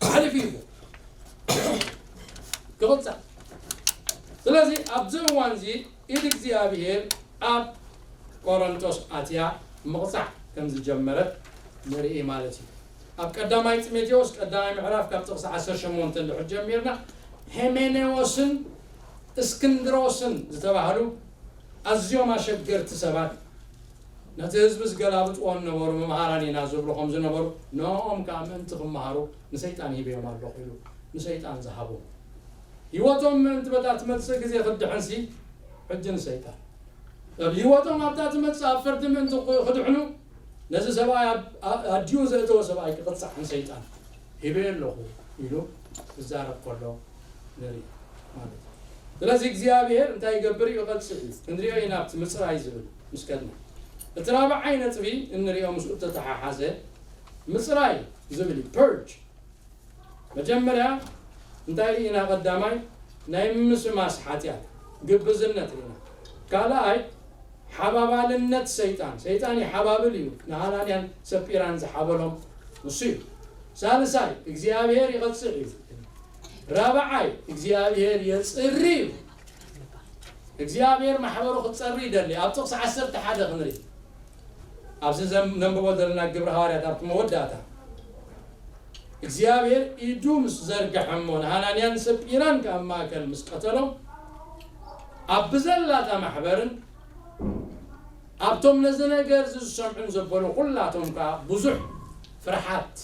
ኣሕሊፉ ይህቦ። ክቕጻዕ። ስለዚ ኣብዚ እዋን እዚ ኢድ እግዚኣብሔር ኣብ ቆሮንቶስ ኣትያ ምቕጻዕ ከም ዝጀመረት ንርኢ ማለት እዩ። ኣብ ቀዳማይ ጢሞቴዎስ ቀዳማይ ምዕራፍ ካብ ጥቕሲ ዓሰርተ ሸሞንተ እንድሕር ጀሚርና ሄሜኔዎስን እስክንድሮስን ዝተባህሉ ኣዝዮም ኣሸገርቲ ሰባት ነቲ ህዝቢ ዝገላብጥዎ ነበሩ። መምሃራን ኢና ዝብሉ ከም ዝነበሩ ንኦም ከዓ ምእንቲ ክመሃሩ ንሰይጣን ሂበዮም ኣለኹ ኢሉ ንሰይጣን ዝሃቦም። ህይወቶም ምእንቲ በታ ትመጽእ ግዜ ክድሕንሲ ሕጂ ንሰይጣን ኣብ ህይወቶም ኣብታ ትመጽእ ኣብ ፍርዲ ምእንቲ ክድሕኑ ነዚ ሰብኣይ ኣዲኡ ዘእተወ ሰብኣይ ክቕጻዕ ንሰይጣን ሂበዮ ኣለኹ ኢሉ ክዛረብ ከሎ ንርኢ ማለት እዩ። ስለዚ እግዚኣብሔር እንታይ ይገብር እዩ? ይቐጽዕ እዩ። ክንሪኦ ኢና ኣብቲ ምጽራይ ዝብል ምስ ከድና። እቲ ራብዓይ ነጥቢ እንሪኦ ምስኡ እተተሓሓዘ ምጽራይ ዝብል እዩ። ፐርጅ መጀመርያ እንታይ ርኢና? ቀዳማይ ናይ ምምስማስ ሓጢኣት ግብዝነት ርኢና። ካልኣይ ሓባባልነት ሰይጣን፣ ሰይጣን ይሓባብል እዩ። ንሃናንያን ሰጲራን ዝሓበሎም ንሱ እዩ። ሳልሳይ እግዚኣብሔር ይቐጽዕ እዩ። ራብዓይ እግዚኣብሔር የጽሪ እዩ። እግዚኣብሔር ማሕበሩ ክጸሪ ይደሊ። ኣብ ጥቕሲ ዓሰርተ ሓደ ክንርኢ ኣብዚ ነንብቦ ዘለና ግብሪ ሃዋርያት ኣብቲ መወዳእታ እግዚኣብሔር ኢዱ ምስ ዘርግሐ እሞ ንሃናንያን ሰጲራን ካብ ማእከል ምስ ቀተሎም ኣብ ብዘላታ ማሕበርን ኣብቶም ነዚ ነገር እዚ ዝሰምዑን ዘበሉ ኩላቶም ከዓ ብዙሕ ፍርሓት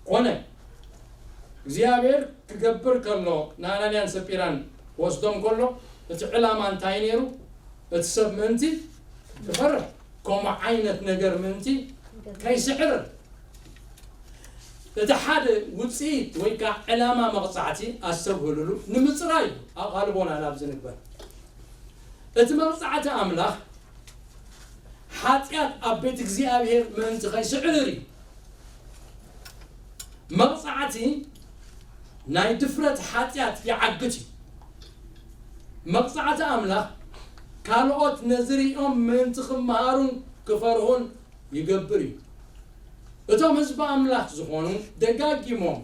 ኮነ። እግዚኣብሔር ክገብር ከሎ ንሃናንያን ሰጲራን ክወስዶም ከሎ እቲ ዕላማ እንታይ ነይሩ? እቲ ሰብ ምእንቲ ክፈርሕ ከምኡ ዓይነት ነገር ምእንቲ ከይስዕር እቲ ሓደ ውፅኢት ወይ ከዓ ዕላማ መቕፃዕቲ ኣስተብህሉሉ ንምፅራይ እዩ። ኣቓልቦና ናብዚ ንግበር። እቲ መቕፃዕቲ ኣምላኽ ሓጢኣት ኣብ ቤት እግዚኣብሔር ምእንቲ ከይስዕር እዩ። መቕፃዕቲ ናይ ድፍረት ሓጢኣት ይዓግት እዩ። መቕፃዕቲ ኣምላኽ ካልኦት ነዚ ሪኦም ምእንቲ ክመሃሩን ክፈርሁን ይገብር እዩ። እቶም ህዝቢ ኣምላኽ ዝኾኑ ደጋጊሞም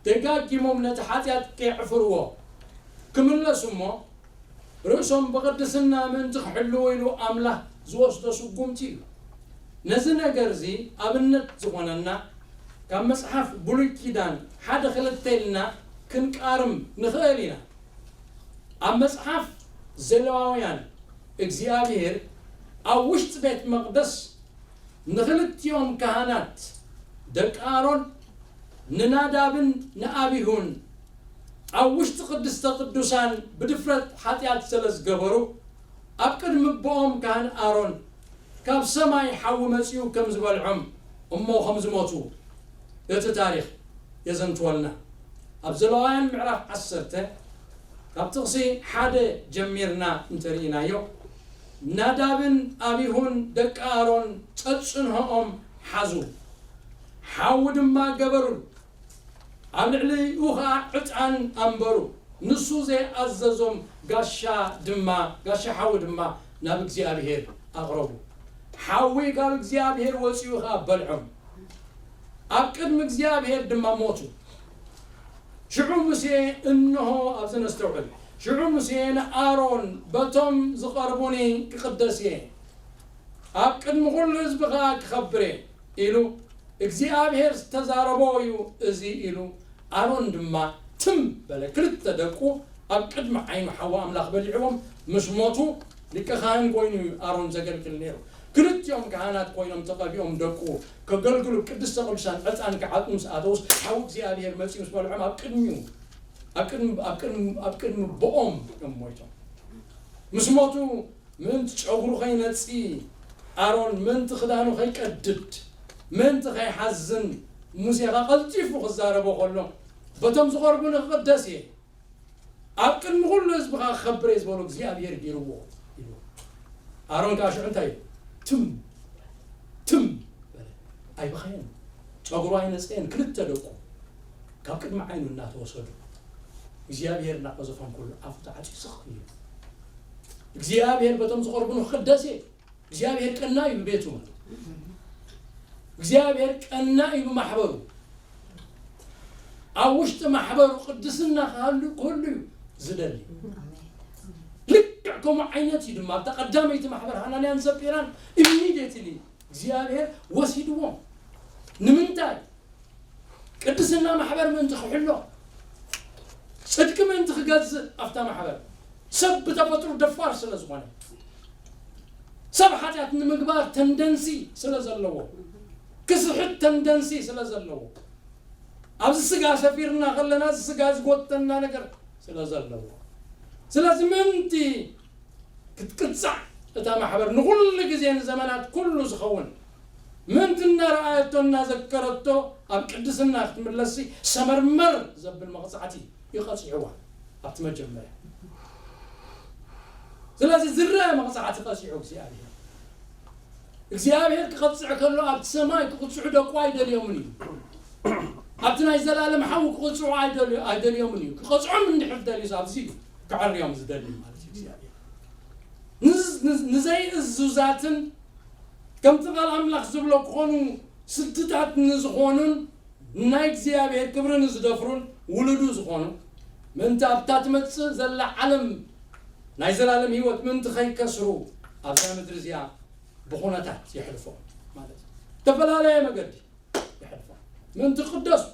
ደጋጊሞም ነቲ ሓጢኣት ከየዕፍርዎ ክምለሱ እሞ ርእሶም ብቕድስና ምእንቲ ክሕልዎ ኢሉ ኣምላኽ ዝወስዶ ስጉምቲ እዩ። ነዚ ነገር እዚ ኣብነት ዝኾነና ካብ መጽሓፍ ብሉይ ኪዳን ሓደ ክልተ ኢልና ክንቃርም ንኽእል ኢና። ኣብ መጽሓፍ ዘለዋውያን እግዚኣብሔር ኣብ ውሽጢ ቤት መቕደስ ንኽልቲኦም ካህናት ደቂ ኣሮን ንናዳብን ንኣቢሁን ኣብ ውሽጢ ቅድስተ ቅዱሳን ብድፍረት ሓጢኣት ስለ ዝገበሩ ኣብ ቅድሚ ኣቦኦም ካህን ኣሮን ካብ ሰማይ ሓዊ መጺኡ ከም ዝበልዖም እሞ ከም ዝሞቱ እቲ ታሪኽ የዘንትወልና። ኣብ ዘለዋውያን ምዕራፍ ዓሰርተ ካብ ጥቕሲ ሓደ ጀሚርና እንተርኢናዮ፣ ናዳብን ኣቢሁን ደቂ ኣሮን ጸጽንሆኦም ሓዙ፣ ሓዊ ድማ ገበሩሉ፣ ኣብ ልዕሊኡ ኸኣ ዕጣን ኣንበሩ። ንሱ ዘይኣዘዞም ጋሻ ድማ፣ ጋሻ ሓዊ ድማ ናብ እግዚኣብሔር ኣቕረቡ። ሓዊ ካብ እግዚኣብሔር ወጺኡ ኸኣ በልዖም። ኣብ ቅድሚ እግዚኣብሔር ድማ ሞቱ። ሽዑ ሙሴ፣ እንሆ፣ ኣብዚ ነስተውዕል። ሽዑ ሙሴ ንኣሮን፣ በቶም ዝቐርቡኒ ክቕደስ እየ፣ ኣብ ቅድሚ ኹሉ ህዝቢ ኸኣ ክኸብር እየ ኢሉ እግዚኣብሔር ዝተዛረቦ እዩ እዚ ኢሉ። ኣሮን ድማ ትም በለ። ክልተ ደቁ ኣብ ቅድሚ ዓይኑ ሓዊ ኣምላኽ በሊዕዎም ምስ ሞቱ፣ ሊቀ ካህን ኮይኑ እዩ ኣሮን ዘገልግል ነይሩ። ክልቲኦም ካህናት ኮይኖም ተቐቢኦም ደቁ ከገልግሉ ቅድስተ ቅዱሳን ዕጣን ክዓጥኑ ምስ ኣተውስ፣ ሓዊ እግዚኣብሔር መጺኡ ምስ በልዖም ኣብ ቅድሚኡ፣ ኣብ ቅድሚ፣ ኣብ ቅድሚ፣ ኣብ ቅድሚ ብኦም እዮም ሞይቶም። ምስ ሞቱ ምእንቲ ጨጉሩ ከይነጺ፣ ኣሮን ምእንቲ ክዳኑ ከይቀድድ፣ ምእንቲ ከይሓዝን፣ ሙሴ ኸኣ ቀልጢፉ ክዛረቦ ከሎ፣ በቶም ዝቐርቡኒ ክቕደስ እየ፣ ኣብ ቅድሚ ኹሉ ህዝቢ ኸኣ ክኸብር እየ ዝበሎ እግዚኣብሔር ገይርዎ ኢሉ። ኣሮን ከኣ ሽዑ እንታይ ኢሉ? ትም፣ ትም በለ። ኣይበኸየን። ጨጉሩ ኣይነጸየን። ክልተ ደቁ ካብ ቅድሚ ዓይኑ እናተወሰዱ፣ እግዚኣብሔር እናቐዘፎም ከሎ ኣፉ ተዓጽዩ ስቕ ኢሉ። እግዚኣብሔር በቶም ዝቐርቡኒ ክቕደስ እየ። እግዚኣብሔር ቀናኢ እዩ ብቤቱ ማለት እዩ። እግዚኣብሔር ቀናኢ እዩ ብማሕበሩ። ኣብ ውሽጢ ማሕበሩ ቅድስና ክሃሉ፣ ክህሉ እዩ ዝደሊ። ልክዕ ከምኡ ዓይነት እዩ ድማ ኣብታ ቀዳመይቲ ማሕበር ሃናንያን ሰጲራን ኢሚድየትሊ እግዚኣብሔር ወሲድዎም። ንምንታይ? ቅድስና ማሕበር ምእንቲ ክሕሎ፣ ጽድቂ ምእንቲ ክገዝእ ኣብታ ማሕበር። ሰብ ብተፈጥሮ ደፋር ስለ ዝኾነ፣ ሰብ ሓጢኣት ንምግባር ተንደንሲ ስለ ዘለዎ፣ ክስሕት ተንደንሲ ስለ ዘለዎ፣ ኣብዚ ስጋ ሰፊርና ከለና፣ እዚ ስጋ ዝጎተና ነገር ስለ ዘለዎ፣ ስለዚ ምእንቲ ክትቅጻዕ እታ ማሕበር ንኹሉ ግዜ ንዘመናት ኩሉ ዝኸውን ምእንቲ እናረኣየቶ እናዘከረቶ ኣብ ቅድስና ክትምለስሲ ሰመርመር ዘብል መቕጻዕቲ እዩ ቀጺዕዋ ኣብቲ መጀመርያ። ስለዚ ዝረአ መቕጻዕቲ ቀጺዑ እግዚኣብሔር። እግዚኣብሔር ክቐጽዕ ከሎ ኣብቲ ሰማይ ክቕጽዑ ደቁ ኣይደልዮምን እዩ። ኣብቲ ናይ ዘላለም ሓዊ ክቕጽዑ ኣይደልዮ-፣ ኣይደልዮምን እዩ። ክቐጽዖም እንድሕር ደልዩስ ኣብዚ እዩ ክዕርዮም ዝደሊ ማለት እዩ እግዚኣብሔር። ንዝ-፣ ንዝ-፣ ንዘይእዙዛትን ከምቲ ቃል ኣምላኽ ዝብሎ ክኾኑ ስድታት ንዝኾኑን ናይ እግዚኣብሔር ክብሪ ንዝደፍሩን ውሉዱ ዝኾኑ ምእንቲ ኣብታ ትመጽእ ዘላ ዓለም ናይ ዘላለም ህይወት ምእንቲ ከይከስሩ ኣብዛ ምድሪ እዚኣ ብኹነታት የሕልፎም ማለት እዩ። ዝተፈላለየ መገዲ የሕልፎም ምእንቲ ክቅደሱ።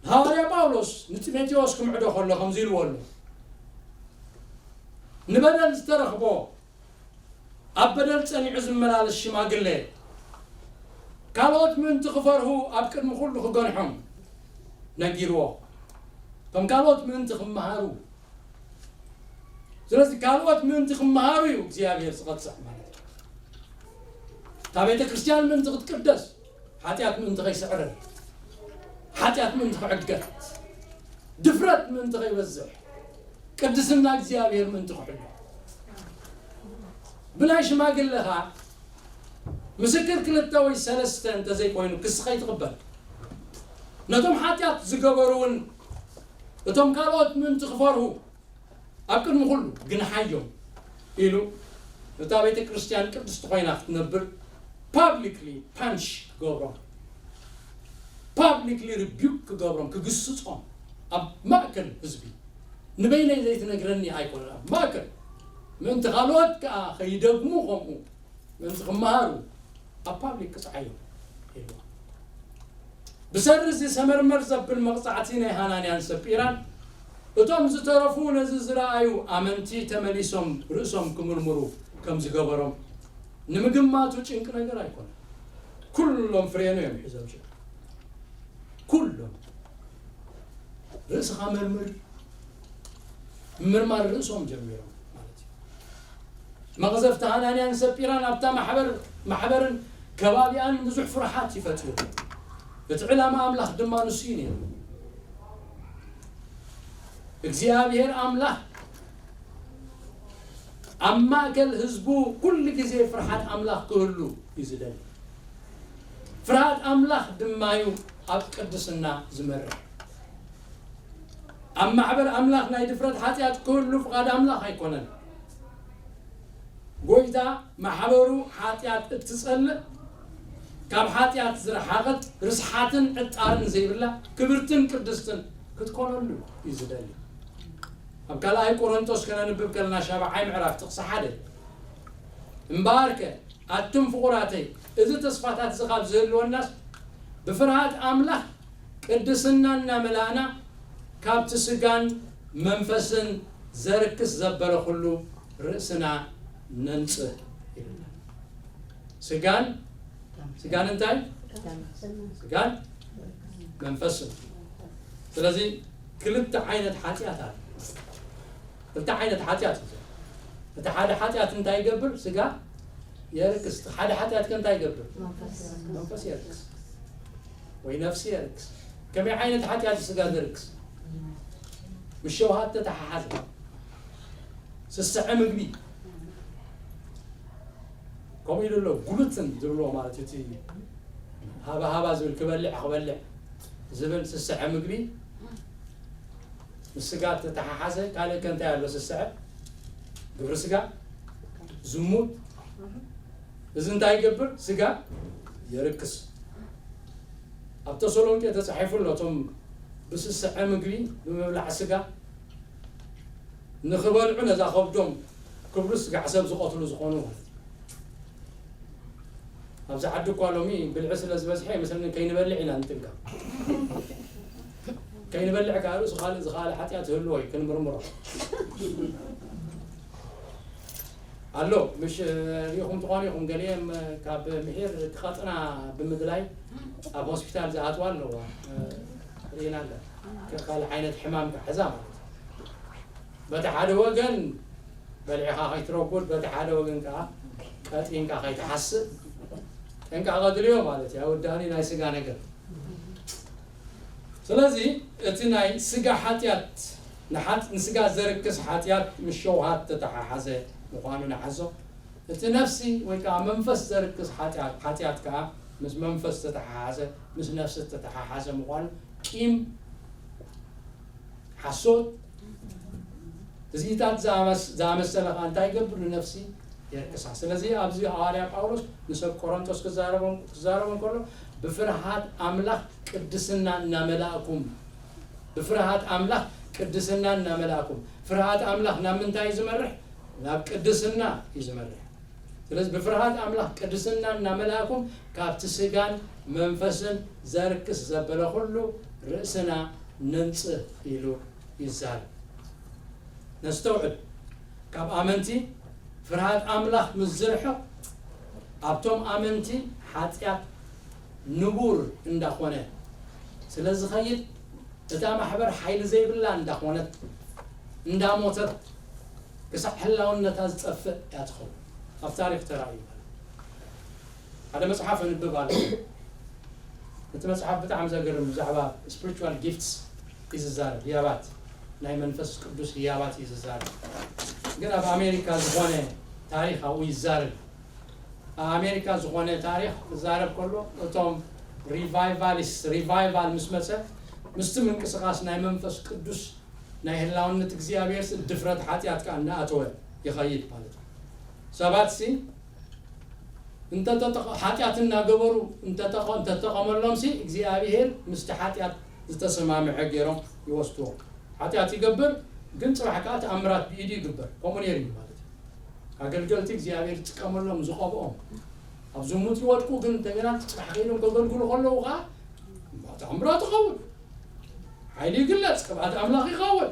ሃዋርያ ጳውሎስ ንጢሞቴዎስ ክምዕዶ ከሎ ከምዚ ኢልዎ ኣሎ፣ ንበደል ዝተረኽቦ ኣብ በደል ጸኒዑ ዝመላለስ ሽማግለ፣ ካልኦት ምእንቲ ክፈርሁ ኣብ ቅድሚ ኩሉ ክገንሖም ነጊርዎ። እቶም ካልኦት ምእንቲ ክመሃሩ። ስለዚ ካልኦት ምእንቲ ክመሃሩ እዩ እግዚኣብሔር ዝቐጽዕ ማለት እዩ። እታ ቤተ ክርስቲያን ምእንቲ ክትቅደስ፣ ሓጢኣት ምእንቲ ከይስዕረር፣ ሓጢኣት ምእንቲ ክዕገት፣ ድፍረት ምእንቲ ከይበዝሕ፣ ቅድስና እግዚኣብሔር ምእንቲ ክሕሉ። ብናይ ሽማግለ ኸኣ ምስክር ክልተ ወይ ሰለስተ እንተዘይኮይኑ ክሲ ከይትቕበል፣ ነቶም ሓጢኣት ዝገበሩ እውን እቶም ካልኦት ምእንቲ ክፈርሁ ኣብ ቅድሚ ኩሉ ግንሓዮም ኢሉ እታ ቤተ ክርስቲያን ቅድስቲ ኮይና ክትነብር ፓብሊክሊ ፓንሽ ክገብሮም፣ ፓብሊክሊ ሪቢዩክ ክገብሮም፣ ክግስጾም ኣብ ማእከል ህዝቢ። ንበይነይ ዘይትነግረኒ ኣይኮነን፣ ኣብ ማእከል ምእንቲ ካልኦት ከኣ ከይደግሙ ከምኡ ምእንቲ ክመሃሩ ኣብ ፓብሊክ ቅጽዓዮም ኢልዎ። ብሰሪ እዚ ሰመርመር ዘብል መቕጻዕቲ ናይ ሃናንያን ሰጲራን እቶም ዝተረፉ ነዚ ዝረኣዩ ኣመንቲ ተመሊሶም ርእሶም ክምርምሩ ከም ዝገበሮም ንምግማቱ ጭንቂ ነገር ኣይኮነን። ኩሎም ፍሬኑ እዮም ሒዞም ሽዑ። ኩሎም ርእስኻ መርምር፣ ምምርማር ርእሶም ጀሚሮም ማለት እዩ። መቕዘፍቲ ሃናንያን ሰጲራን ኣብታ ማሕበር፣ ማሕበርን ከባቢኣን ብዙሕ ፍርሓት ይፈጥሩ። እቲ ዕላማ ኣምላኽ ድማ ንሱ እዩ ነይሩ። እግዚኣብሔር ኣምላኽ ኣብ ማእከል ህዝቡ ኩሉ ግዜ ፍርሃት ኣምላኽ ክህሉ እዩ ዝደሊ። ፍርሃት ኣምላኽ ድማ እዩ ኣብ ቅድስና ዝመርሕ። ኣብ ማሕበር ኣምላኽ ናይ ድፍረት ሓጢኣት ክህሉ ፍቓድ ኣምላኽ ኣይኮነን። ጎይታ ማሕበሩ ሓጢኣት እትጸልእ፣ ካብ ሓጢኣት ዝረሓቐት፣ ርስሓትን ዕጣርን ዘይብላ ክብርትን ቅድስትን ክትኮነሉ እዩ ዝደሊ። ኣብ ካልኣይ ቆሮንቶስ ከነንብብ ከለና ሻብዓይ ምዕራፍ ጥቕሲ ሓደ፣ እምበኣርከ ኣቱም ፍቑራተይ፣ እዚ ተስፋታት እዚ ካብ ዝህልወናስ ብፍርሃት ኣምላኽ ቅድስና እናመላእና ካብቲ ስጋን መንፈስን ዘርክስ ዘበለ ኩሉ ርእስና ነንጽህ ይብለና። ስጋን ስጋን እንታይ? ስጋን መንፈስን። ስለዚ ክልተ ዓይነት ሓጢኣት ኣሎ። ክልተ ዓይነት ሓጢኣት እዩ። እቲ ሓደ ሓጢኣት እንታይ ይገብር? ስጋ የርክስ። እቲ ሓደ ሓጢኣት ከ እንታይ ይገብር? መንፈስ የርክስ። መንፈስ የርክስ ወይ ነፍሲ የርክስ። ከመይ ዓይነት ሓጢኣት እዩ ስጋ ዘርክስ? ምስ ሸውሃት ተተሓሓዘ። ስስዐ ምግቢ ከምኡ ኢሉ ኣሎ። ግሉትን ዝብልዎ ማለት እቲ ሃባ ሃባ ዝብል ክበልዕ ክበልዕ ዝብል ስስዐ ምግቢ ምስ ስጋ ተተሓሓዘ። ካልእ ከ እንታይ ኣሎ? ስስዐ ግብሪ ስጋ፣ ዝሙት። እዚ እንታይ ይገብር? ስጋ የርክስ። ኣብ ተሰሎንቄ ተጻሒፉ ኣሎ፣ እቶም ብስስዐ ምግቢ ብምብላዕ ስጋ ንኽበልዑ ነዛ ከብዶም ክብሉ ስጋዕ ሰብ ዝቐትሉ ዝኾኑ ማለት እዩ። ኣብዚ ዓዲ እኳ ሎሚ ብልዒ ስለ ዝበዝሐ ይመስለኒ ከይንበልዕ ኢና ንጥንቀቕ። ከይንበልዕ ከኣ ርእሱ ካልእ ዝኸኣለ ሓጢኣት ይህልዎ እዩ፣ ክንምርምሮ። ኣሎ፣ ምሽ ሪኢኹም ትኾኑ ኢኹም፣ ገሊኦም ካብ ምሒር ክቐጥና ብምድላይ ኣብ ሆስፒታል ዝኣትዋ ኣለዋ። ርኢና ኣለና። ካልእ ዓይነት ሕማም ክሕዛ ማለት እዩ። በቲ ሓደ ወገን በሊዕኻ ከይትረጉድ፣ በቲ ሓደ ወገን ከኣ ቀጢንካ ከይትሓስእ ጥንቃቐ ድልዮ ማለት እዩ። ኣይወዳእን ናይ ስጋ ነገር። ስለዚ እቲ ናይ ስጋ ሓጢኣት ንሓጥ-፣ ንስጋ ዘርክስ ሓጢኣት ምስ ሸውሃት ተተሓሓዘ ምዃኑ ንሓዞ። እቲ ነፍሲ ወይ ከኣ መንፈስ ዘርክስ ሓጢኣት፣ ሓጢኣት ከኣ ምስ መንፈስ ተተሓሓዘ፣ ምስ ነፍሲ ተተሓሓዘ ምዃኑ፣ ቂም፣ ሓሶት፣ ትዝኢታት ዝኣመስ-፣ ዝኣመሰለ ከኣ እንታይ ይገብር? ንነፍሲ የርክሳ። ስለዚ ኣብዚ ሃዋርያ ጳውሎስ ንሰብ ቆሮንቶስ ክዛረቦም፣ ክዛረቦም ከሎ ብፍርሃት ኣምላኽ ቅድስና እናመላእኩም፣ ብፍርሃት ኣምላኽ ቅድስና እናመላእኩም። ፍርሃት ኣምላኽ ናብ ምንታይ እዩ ዝመርሕ? ናብ ቅድስና እዩ ዝመርሕ። ስለዚ ብፍርሃት ኣምላኽ ቅድስና እናመላእኩም ካብቲ ስጋን መንፈስን ዘርክስ ዘበለ ኩሉ ርእስና ነንጽህ ኢሉ ይዛረብ። ነስተውዕል። ካብ ኣመንቲ ፍርሃት ኣምላኽ ምስ ዝርሕቕ ኣብቶም ኣመንቲ ሓጢኣት ንቡር እንዳኾነ ስለ ዝኸይድ እታ ማሕበር ሓይሊ ዘይብላ እንዳኾነት እንዳሞተት ክሳዕ ህላውነታ ዝጠፍእ እያ ትኸውን። ኣብ ታሪኽ ተራእዩ። ሓደ መጽሓፍ ኣንብብ ኣሎ። እቲ መጽሓፍ ብጣዕሚ ዘገርም ብዛዕባ ስፒሪቹዋል ጊፍትስ እዩ ዝዛረብ፣ ህያባት ናይ መንፈስ ቅዱስ ህያባት እዩ ዝዛረብ። ግን ኣብ ኣሜሪካ ዝኾነ ታሪኽ ኣብኡ ይዛረብ። ኣብ ኣሜሪካ ዝኾነ ታሪኽ ክዛረብ ከሎ እቶም ሪቫይቫሊስት ሪቫይቫል ምስ መጸ ምስቲ ምንቅስቃስ ናይ መንፈስ ቅዱስ ናይ ህላውነት እግዚኣብሔር ሲ ድፍረት ሓጢኣት ከኣ እናኣተወ ይኸይድ ማለት እዩ። ሰባት ሲ እንተተጠቐ-፣ ሓጢኣት እናገበሩ እንተተቐ-፣ እንተተቐመሎም ሲ እግዚኣብሔር ምስቲ ሓጢኣት ዝተሰማምዐ ገይሮም ይወስድዎ። ሓጢኣት ይገብር ግን ጽባሕ ከኣ ተኣምራት ብኢዱ ይግበር። ከምኡ ነይሩ እዩ ማለት እዩ። ኣገልገልቲ እግዚኣብሔር ዝጥቀመሎም ዝቐብኦም ኣብ ዝሙት ይወድቁ ግን እንደገና ጽባሕ ከይዶም ከገልግሉ ከለዉ ከኣ ተኣምራት ይኸውን። ሓይሊ ይግለጽ፣ ቅብኣት ኣምላኽ ይኸውን።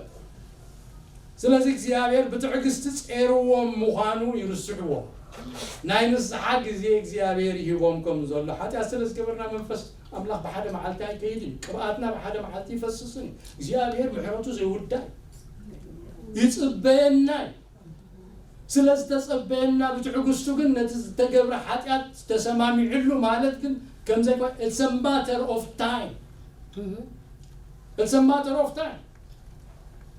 ስለዚ እግዚኣብሔር ብትዕግስቲ ጼርዎም ምዃኑ ይርስዕዎ። ናይ ንስሓ ግዜ እግዚኣብሔር ይህቦም ከም ዘሎ ሓጢኣት ስለ ዝገበርና መንፈስ ኣምላኽ ብሓደ መዓልቲ ኣይከይድን እዩ። ቅብኣትና ብሓደ መዓልቲ ይፈስስን እዩ። እግዚኣብሔር ምሕረቱ ዘይውዳእ ይጽበየና እዩ። ስለ ዝተጸበየና ብትዕግስቱ ግን ነቲ ዝተገብረ ሓጢኣት ተሰማሚዕሉ ማለት ግን ከም ዘይኮነ it's a matter of time። It's a matter of time።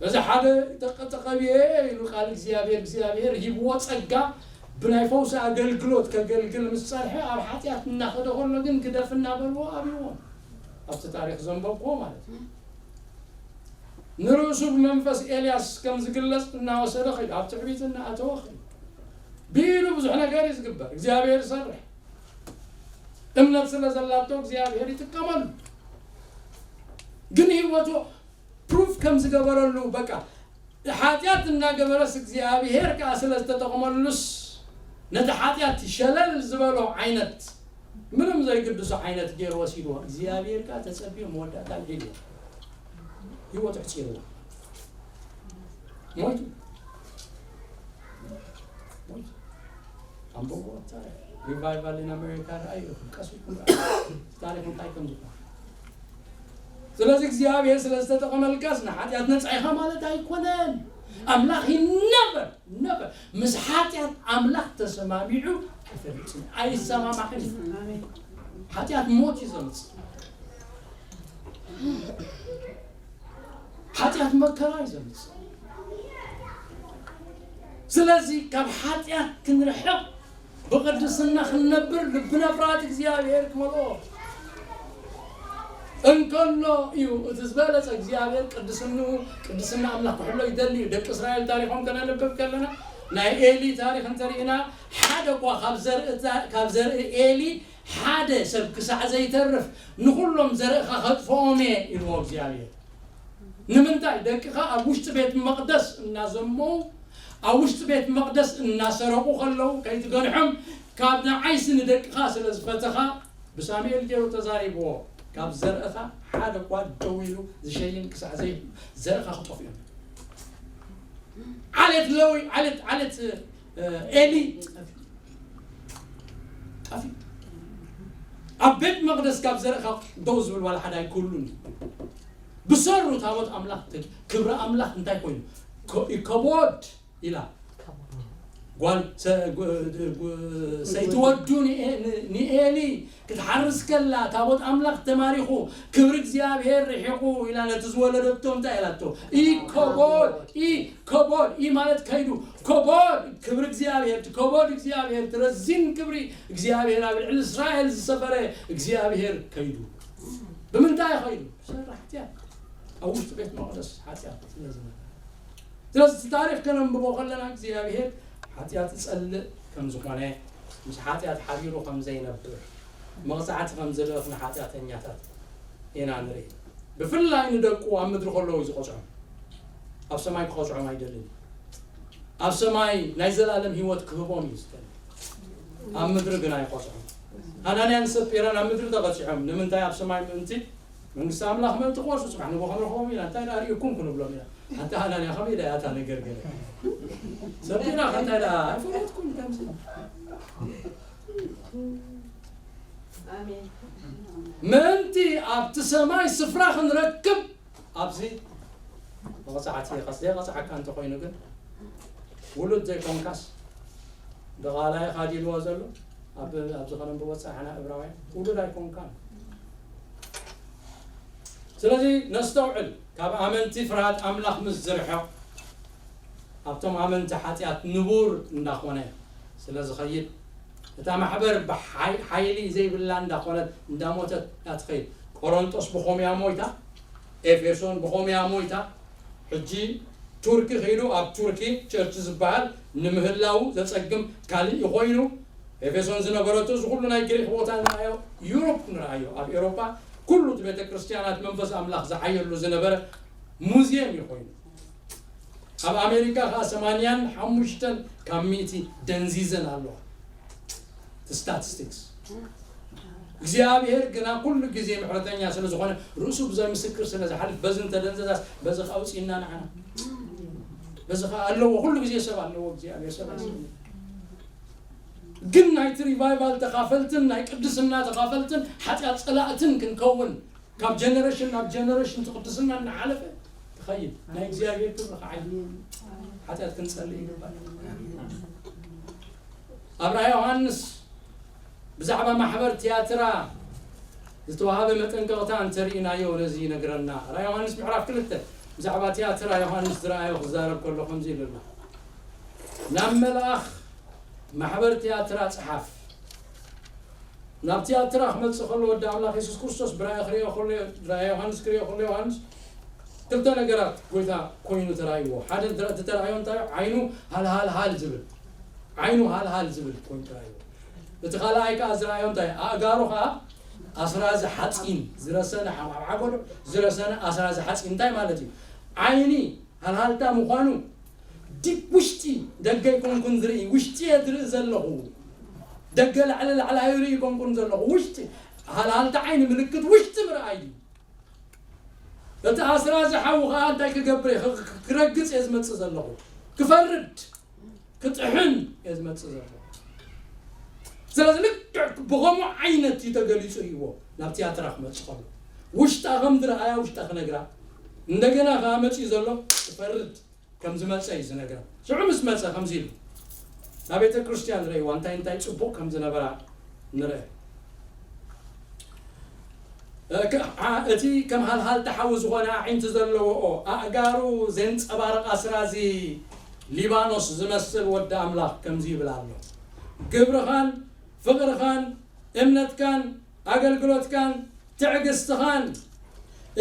በዚ ሓደ ተቀ-፣ ተቐብኤ ኢሉ ቃል እግዚኣብሔር፣ እግዚኣብሔር ሂብዎ ጸጋ ብናይ ፈውሲ ኣገልግሎት ከገልግል ምስ ጸንሐ፣ ኣብ ሓጢኣት እናኸደ ከሎ ግን ግደፍ እናበልዎ ኣብይዎ። ኣብቲ ታሪኽ ዘንበብክዎ ማለት እዩ። ንርእሱ ብመንፈስ ኤልያስ ከም ዝግለጽ እናወሰደ ኸይዱ፣ ኣብ ትዕቢት እናኣተወ ኸይዱ። ብኢዱ ብዙሕ ነገር እዩ ዝግበር፣ እግዚኣብሔር ይሰርሕ። እምነት ስለ ዘላቶ እግዚኣብሔር ይጥቀመሉ። ግን ህይወቱ ፕሩፍ ከም ዝገበረሉ፣ በቃ ሓጢኣት እናገበረስ እግዚኣብሔር ከዓ ስለ ዝተጠቕመሉስ፣ ነቲ ሓጢኣት ሸለል ዝበሎ ዓይነት፣ ምንም ዘይግድሶ ዓይነት ገይሩ ወሲድዎ። እግዚኣብሔር ከዓ ተጸቢዩ መወዳእታ ኣልዒልዎ። ህይወቱ ኣሕጺርዎ። ሞይቱ። ሞይቱ። ኣንብብዎ ታሪኽ። ሪቫይቫል ኢን ኣሜሪካ ረኣዩ ኢኹም። ቀስ ኢልኩም ረኣዩ። ታሪኽ እንታይ ከም ዝኾነ። ስለዚ እግዚኣብሔር ስለ ዝተጠቐመልካስ ንሓጢኣት ነጻ ኢኻ ማለት ኣይኮነን። ኣምላኽ ነቨር፣ ነቨር ምስ ሓጢኣት ኣምላኽ ተሰማሚዑ ኣይፈልጥን። ኣይሰማማዕን እዩ። ሓጢኣት ሞት እዩ ዘምጽእ። ሓጢኣት መከራ እዩ ዘምጽእ። ስለዚ ካብ ሓጢኣት ክንርሕቕ፣ ብቕድስና ክንነብር፣ ልብና ፍርሃት እግዚኣብሔር ክመልኦ እንከሎ እዩ እቲ ዝበለጸ። እግዚኣብሔር ቅድስንኡ፣ ቅድስና ኣምላኽ ክሕሎ ይደሊ እዩ። ደቂ እስራኤል ታሪኾም ከነንብብ ከለና፣ ናይ ኤሊ ታሪኽ እንተሪእና፣ ሓደ እኳ ካብ ዘርኢ፣ ካብ ዘርኢ ኤሊ ሓደ ሰብ ክሳዕ ዘይተርፍ ንኹሎም ዘርእኻ ከጥፍኦም እየ ኢልዎ እግዚኣብሔር። ንምንታይ? ደቅኻ ኣብ ውሽጢ ቤት መቕደስ እናዘመው፣ ኣብ ውሽጢ ቤት መቕደስ እናሰረቑ ከለዉ ከይትገንሖም፣ ካብ ንዓይሲ ንደቅኻ ስለ ዝፈተኻ፣ ብሳሙኤል ገይሩ ተዛሪብዎ። ካብ ዘርእኻ ሓደ እኳ ደው ኢሉ ዝሸይን ክሳዕ ዘይህሉ ዘርእኻ ክጠፍኡ እዮም። ዓሌት ለዊ፣ ዓሌት፣ ዓሌት፣ እ፣ ኤሊ ጠፊኡ። ኣብ ቤት መቕደስ ካብ ዘርእኻ ደው ዝብል ዋላ ሓደ ኣይክህሉን እዩ። ብሰሩ ታቦት ኣምላኽ ተ-፣ ክብሪ ኣምላኽ እንታይ ኮይኑ? ኮ-፣ ከቦድ ኢላ። ጓል ሰ-፣ ጓ-፣ ጓ-፣ ሰይቲ ወዱ ንኤ-፣ ን-፣ ንኤሊ ክትሓርስ ከላ፣ ታቦት ኣምላኽ ተማሪኹ፣ ክብሪ እግዚኣብሔር ርሒቑ ኢላ ነቲ ዝወለደቶ እንታይ ኢላቶ? ኢኮቦድ፣ ኢኮቦድ፣ ኢ ማለት ከይዱ፣ ኮቦድ፣ ክብሪ እግዚኣብሔር፣ እቲ ኮቦድ እግዚኣብሔር፣ እቲ ረዚን ክብሪ እግዚኣብሔር፣ ኣብ ልዕሊ እስራኤል ዝሰፈረ እግዚኣብሔር ከይዱ። ብምንታይ ከይዱ? ብሰሪ ሓጢኣት። ኣብ ውሽጢ ቤት መቕደስ ሓጢኣት ስለ ዝነበረ። ስለዚ እቲ ታሪኽ ከነንብቦ ከለና እግዚኣብሔር ሓጢኣት ዝጸልእ ከም ዝኾነ፣ ምስ ሓጢኣት ሓቢሩ ከም ዘይነብር፣ መቕጻዕቲ ከም ዝልእኽ ንሓጢኣተኛታት ኢና ንርኢ። ብፍላይ ንደቁ ኣብ ምድሪ ከለዉ እዩ ዝቐጽዖም። ኣብ ሰማይ ክቐጽዖም ኣይደልን እዩ። ኣብ ሰማይ ናይ ዘላለም ህይወት ክህቦም እዩ ዝደሊ። ኣብ ምድሪ ግን ኣይቐጽዖም። ሃናንያን ሰጲራን ኣብ ምድሪ ተቐጺዖም። ንምንታይ? ኣብ ሰማይ ምእንቲ መንግስቲ ኣምላኽ ምእንቲ ክወርሱ ጽባሕ ንግሆ ክንረኽቦም ኢና። እንታይ ደኣ ርኢኩም ክንብሎም ኢና። ሓንቲ ሃናንያ ከመይ ደኣ እያ እታ ነገር ገለ? ሰጲራ ከ እንታይ ደኣ ኣይፈለጥኩን ከምዚ። ኣሜን። ምእንቲ ኣብቲ ሰማይ ስፍራ ክንረክብ ኣብዚ መቕጻዕቲ ይቐጽ-፣ ዘይቐጽዓካ እንተኾይኑ ግን ውሉድ ዘይኮንካስ ብቓላ ኢኻ ድልዎ ዘሎ ኣብ፣ ኣብዚ ከነንብቦ ዝጸናሕና ዕብራውያን ውሉድ ኣይኮንካን። ስለዚ ነስተውዕል፣ ካብ ኣመንቲ ፍርሃት ኣምላኽ ምስ ዝርሕቕ ኣብቶም ኣመንቲ ሓጢኣት ንቡር እንዳኾነ ስለ ዝኸይድ እታ ማሕበር ብሓይ-፣ ሓይሊ ዘይብላ እንዳኾነት እንዳሞተት እያ ትኸይድ። ቆሮንጦስ ብኾምያ ሞይታ፣ ኤፌሶን ብኾምያ ሞይታ። ሕጂ ቱርኪ ኸይዱ ኣብ ቱርኪ ቸርች ዝበሃል ንምህላው ዘጸግም ካልእ ኮይኑ ኤፌሶን ዝነበረቶ እዚ ኩሉ ናይ ግሪክ ቦታ ንርኣዮ፣ ዩሮፕ ንርኣዮ፣ ኣብ ኤሮፓ ኩሉ እቲ ቤተ ክርስቲያናት መንፈስ ኣምላኽ ዝዓየሉ ዝነበረ ሙዚየም እዩ ኮይኑ። ኣብ ኣሜሪካ ኸዓ ሰማንያን ሓሙሽተን ካብ ሚእቲ ደንዚዘን ኣለዋ። እቲ ስታቲስቲክስ እግዚኣብሔር ግና ኩሉ ግዜ ምሕረተኛ ስለ ዝኾነ ርእሱ ብዘይ ምስክር ስለ ዝሓልፍ በዚ እንተደንዘዛስ በዚ ኸዓ ውፅእና ንዓና በዚ ኸዓ ኣለዎ። ኩሉ ግዜ ሰብ ኣለዎ እግዚኣብሔር ሰብ ኣይስእንን። ግን ናይቲ ሪቫይቫል ተኻፈልትን ናይ ቅድስና ተኻፈልትን ሓጢኣት ጸላእትን ክንከውን ካብ ጀነሬሽን ናብ ጀነሬሽን እቲ ቅድስና እናሓለፈ ትኸይድ ናይ እግዚኣብሔር ክብሪ ክዓይ ሓጢኣት ክንጸልእ ይግባእ። ኣብ ራእይ ዮሃንስ ብዛዕባ ማሕበር ትያትራ ዝተዋሃበ መጠንቀቕታ እንተርኢናዮ ነዚ ይነግረና። ራእይ ዮሃንስ ምዕራፍ ክልተ ብዛዕባ ትያትራ ዮሃንስ ዝረኣዮ ክዛረብ ከሎ ከምዚ ኢሉ ኣሎ። ናብ መልኣኽ ማሕበር ትያትራ ጸሓፍ። ናብ ትያትራ ክመጽእ ከሎ ወዲ ኣምላኽ የሱስ ክርስቶስ ብራእይ ክርእዮ ከሎ፣ ራእይ ዮሃንስ ክርእዮ ከሎ ዮሃንስ ክልተ ነገራት ጎይታ ኮይኑ ተራእይዎ። ሓደ እንተ-፣ እቲ ተራእዮ እንታይ እዩ? ዓይኑ ሃልሃልሃል ዝብል። ዓይኑ ሃልሃል ዝብል ኮይኑ ተራእይዎ። እቲ ካልኣይ ከኣ ዝረኣዮ እንታይ? ኣእጋሩ ከኣ ኣስራዚ ሓጺን ዝረሰነ ሓ-፣ ኣብ ሓጎዶ ዝረሰነ ኣስራዚ ሓጺን እንታይ ማለት እዩ? ዓይኒ ሃልሃልታ ምዃኑ ዲብ ውሽጢ ደገ ኣይኮንኩን ዝርኢ፣ ውሽጢ እየ ዝርኢ ዘለኹ። ደገ ላዕሊ ላዕሊ ኣይርኢ ኣይኮንኩን ዘለኹ። ውሽጢ ሃልሃልታ ዓይኒ ምልክት ውሽጢ ምርኣይ እዩ። እቲ ኣስራዚ ሓዊ ኸኣ እንታይ ክገብር እየ? ክ-፣ ክ-፣ ክረግጽ እየ ዝመጽእ ዘለኹ። ክፈርድ፣ ክጥሕን እየ ዝመጽእ ዘለኹ። ስለዚ ልክዕ ብኸምኡ ዓይነት እዩ ተገሊጹ እይዎ ናብ ትያትራ ክመጽእ ከሎ። ውሽጣ ከም ዝረኣያ ውሽጣ ክነግራ፣ እንደገና ከኣ መጺኡ ዘሎ ክፈርድ ከም ዝመጸ እዩ ዝነግራ። ሽዑ ምስ መጸ ከምዚ ኢሉ ናብ ቤተ ክርስቲያን ረእይዋ እንታይ እንታይ ጽቡቕ ከም ዝነበራ ንርአ። እ፣ ከ-፣ ዓ-፣ እቲ ከም ሃልሃልታ ሓዊ ዝኾነ ኣዒንቲ ዘለዎኦ ኣእጋሩ ዘንጸባርቕ ኣስራዚ ሊባኖስ ዝመስል ወዲ ኣምላኽ ከምዚ ይብል ኣሎ። ግብርኻን ፍቕርኻን እምነትካን ኣገልግሎትካን ትዕግስትኻን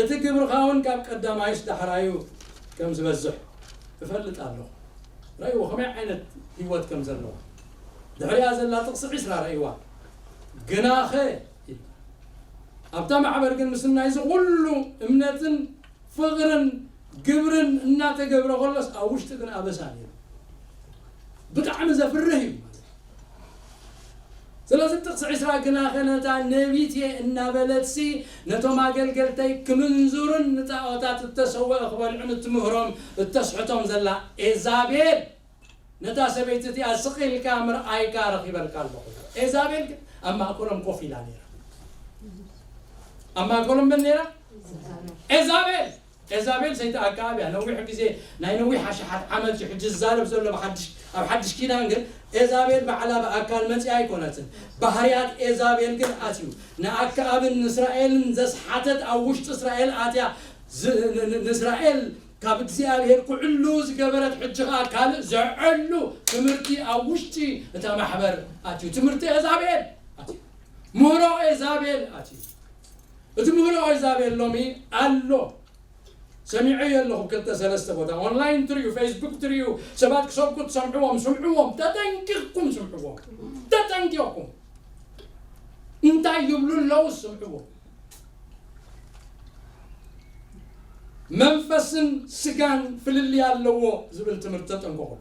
እቲ ግብርኻ እውን ካብ ቀዳማይስ ዳሕራዩ ከም ዝበዝሕ እፈልጥ ኣለኹ። ረእይዎ ከመይ ዓይነት ህይወት ከም ዘለዋ። ድሕሪኣ ዘላ ጥቕሲ ዒስራ ረእይዋ። ግናኸ ይብል። ኣብታ ማሕበር ግን ምስናይ እዚ ኩሉ እምነትን ፍቕርን ግብርን እናተገብረ ከሎስ ኣብ ውሽጢ ግን ኣበሳ ነይሩ። ብጣዕሚ ዘፍርህ እዩ ማለት እዩ። ስለዚ ጥቕሲ ዒስራ ግናኸ ነታ ነቢት እየ እናበለትሲ ነቶም ኣገልገልተይ ክምንዙርን ንጣዖታት እተሰወአ ክበልዑን እትምህሮም እተስሕቶም ዘላ ኤዛቤል ነታ ሰበይቲ እቲኣ ስቕ ኢልካ ምርኣይካ ረኺበልካ ኣለኹ። ኤዛቤል ግን ኣብ ማእከሎም ኮፍ ኢላ ነይራ። ኣብ ማእከሎም መን ነይራ? ኤዛቤል። ኤዛቤል ሰይቲ ኣከኣብ እያ። ነዊሕ ግዜ፣ ናይ ነዊሕ ኣሽሓት ዓመት እዩ ሕጂ ዝዛረብ ዘሎ ብሓድሽ፣ ኣብ ሓድሽ ኪዳን ግን ኤዛቤል ባዕላ ብኣካል መጺኣ ኣይኮነትን። ባህርያት ኤዛቤል ግን ኣትዩ። ንኣከኣብን ንእስራኤልን ዘስሓተት ኣብ ውሽጢ እስራኤል ኣትያ ዝ-፣ ን-፣ ን-፣ ንእስራኤል ካብ እግዚኣብሔር ክዕሉ ዝገበረት፣ ሕጂ ኸኣ ካልእ ዘዕሉ ትምህርቲ ኣብ ውሽጢ እታ ማሕበር ኣትዩ። ትምህርቲ ኤዛቤል ኣትዩ። ምህሮ ኤዛቤል ኣትዩ። እቲ ምህሮ ኤዛቤል ሎሚ ኣሎ። ሰሚዐዮ ኣለኹ ክልተ ሰለስተ ቦታ። ኦንላይን ትርእዩ፣ ፌስቡክ ትርእዩ፣ ሰባት ክሰብኩ ትሰምዕዎም፣ ስምዕዎም። ተጠንቂቕኩም ስምዕዎም። ተጠንቂቕኩም። እንታይ ይብሉ ኣለዉ ስምዕዎም። መንፈስን ስጋን ፍልልይ ኣለዎ ዝብል ትምህርቲ ተጠንቀቑ።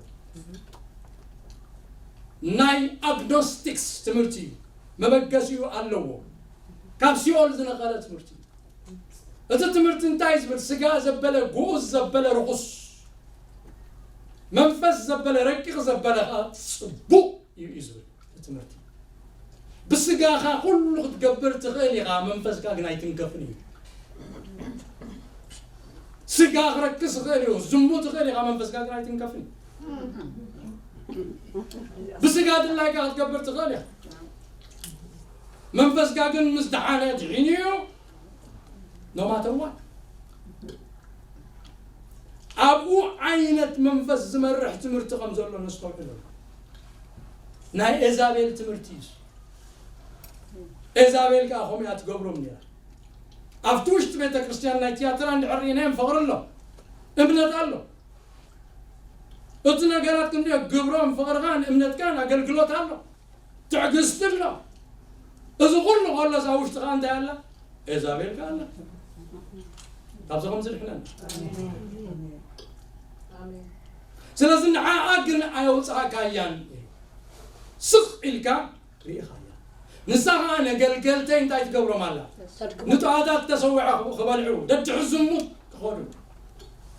ናይ ኣግኖስቲክስ ትምህርቲ እዩ። መበገሲኡ ኣለዎ። ካብ ሲኦል ዝነቐለ ትምህርቲ እዩ። እቲ ትምህርቲ እንታይ ዝብል? ስጋ ዘበለ፣ ግኡዝ ዘበለ ርኹስ፣ መንፈስ ዘበለ ረቂቕ ዘበለ ኸኣ ጽቡቕ እዩ እዩ ዝብል እቲ ትምህርቲ። ብስጋኻ ኩሉ ክትገብር ትኽእል ኢኻ፣ መንፈስካ ግን ኣይትንከፍን እዩ። ስጋ ክረክስ ይኽእል እዩ፣ ዝሙት ይኽእል ኢኻ፣ መንፈስካ ግን ኣይትንከፍን እዩ። ብስጋ ድላይካ ክትገብር ትኽእል ኢኻ። መንፈስካ ግን ምስ ደሓነ ድሒኑ እዩ። No matter what። ኣብኡ ዓይነት መንፈስ ዝመርሕ ትምህርቲ ከም ዘሎ ነስተውዕል። ናይ ኤዛቤል ትምህርቲ እዩ። ኤዛቤል ከኣ ከምኡ እያ ትገብሮም ነይራ። ኣብቲ ውሽጢ ቤተ ክርስቲያን ናይ ትያትራ እንድሕር ርኢናዮም ፍቕሪ ኣሎ፣ እምነት ኣሎ። እቲ ነገራት ክንድዮ ግብሮም ፍቕርኻን እምነትካን ኣገልግሎት ኣሎ። ትዕግስቲ ኣሎ። እዚ ኩሉ ከሎስ ኣብ ውሽጥኻ እንታይ ኣላ? ኤዛቤል ከኣ ኣላ። ካብዚ ከምዚ ድሕነና። ስለዚ ንዓኣ ግን ኣየውጽኣካያን እዩ። ስቕ ኢልካ ርኢኻያ። ንሳ ኸኣ ነገልገልተይ እንታይ ትገብሮም ኣላ? ንጣዖታት ተሰዊዖ ክበልዑ፣ ደድሕሪ ዝሙት ክኸዱ፣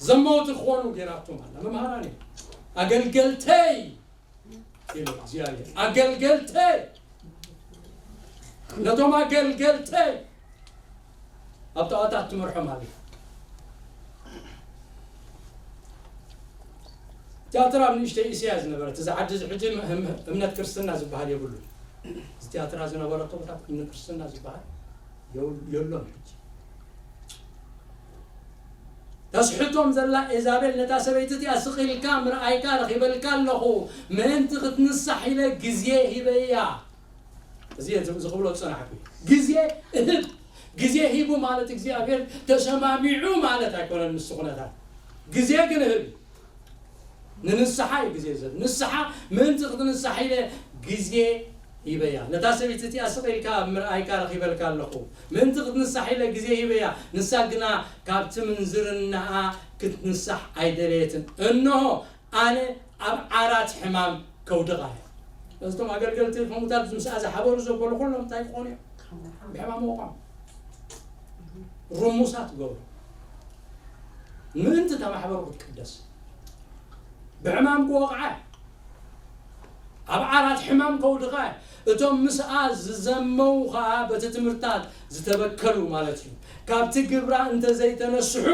ዘመውቲ ክኾኑ ጌራቶም ኣላ። መምሃራን እዮም። ኣገልገልተይ ኢሉ እግዚኣብሔር። ኣገልገልተይ፣ ነቶም ኣገልገልተይ ኣብ ጣዖታት ትመርሖም ኣላ። ትያትር ኣብ ንእሽተይ እስያ ዝነበረት፣ እዚ ዓዲ እዚ ሕጂ እም-፣ እም-፣ እምነት ክርስትና ዝበሃል የብሉን። እዚ ትያትራ ዝነበረቶ ቦታ እምነት ክርስትና ዝበሃል የው-፣ የሎን ሕጂ። ተስሕቶም ዘላ ኤዛቤል ነታ ሰበይቲ እቲኣ ስቕ ኢልካ ምርኣይካ ረኺበልካ ኣለኹ፣ ምእንቲ ክትንሳሕ ኢለ ግዜ ሂበያ። እዚ እየ ዝብሎ ዝጸናሕኩ። ግዜ እህብ። ግዜ ሂቡ ማለት እግዚኣብሔር ተሰማሚዑ ማለት ኣይኮነን። ምስ ኩነታት ግዜ ግን እህብ። ንንስሓ እዩ ግዜ ዝህብ። ንስሓ ምእንቲ ክትንሳሕ ኢለ ግዜ ሂበያ። ነታ ሰበይቲ እቲኣ ስቕ ኢልካ ምርኣይካ ረኺበልካ ኣለኹ። ምእንቲ ክትንሳሕ ኢለ ግዜ ሂበያ። ንሳ ግና ካብቲ ምንዝርናኣ ክትንሳሕ ኣይደለየትን። እንሆ ኣነ ኣብ ዓራት ሕማም ከውድቓ እየ። እዞም ኣገልገልቲ ከምኡታት ምስኣ ዝሓበሩ ዘበሉ ኩሎም እንታይ ክኾኑ እዮም? ብሕማም ወቕዖም። ርሙሳት ገብሩ። ምእንቲ እታ ማሕበሩ ክትቅደስ። ብሕማም ክወቕዓ፣ ኣብ ዓራት ሕማም ከውድቓ፣ እቶም ምስኣ ዝዘመው ኸኣ በቲ ትምህርታት ዝተበከሉ ማለት እዩ። ካብቲ ግብራ እንተዘይተነስሑ፣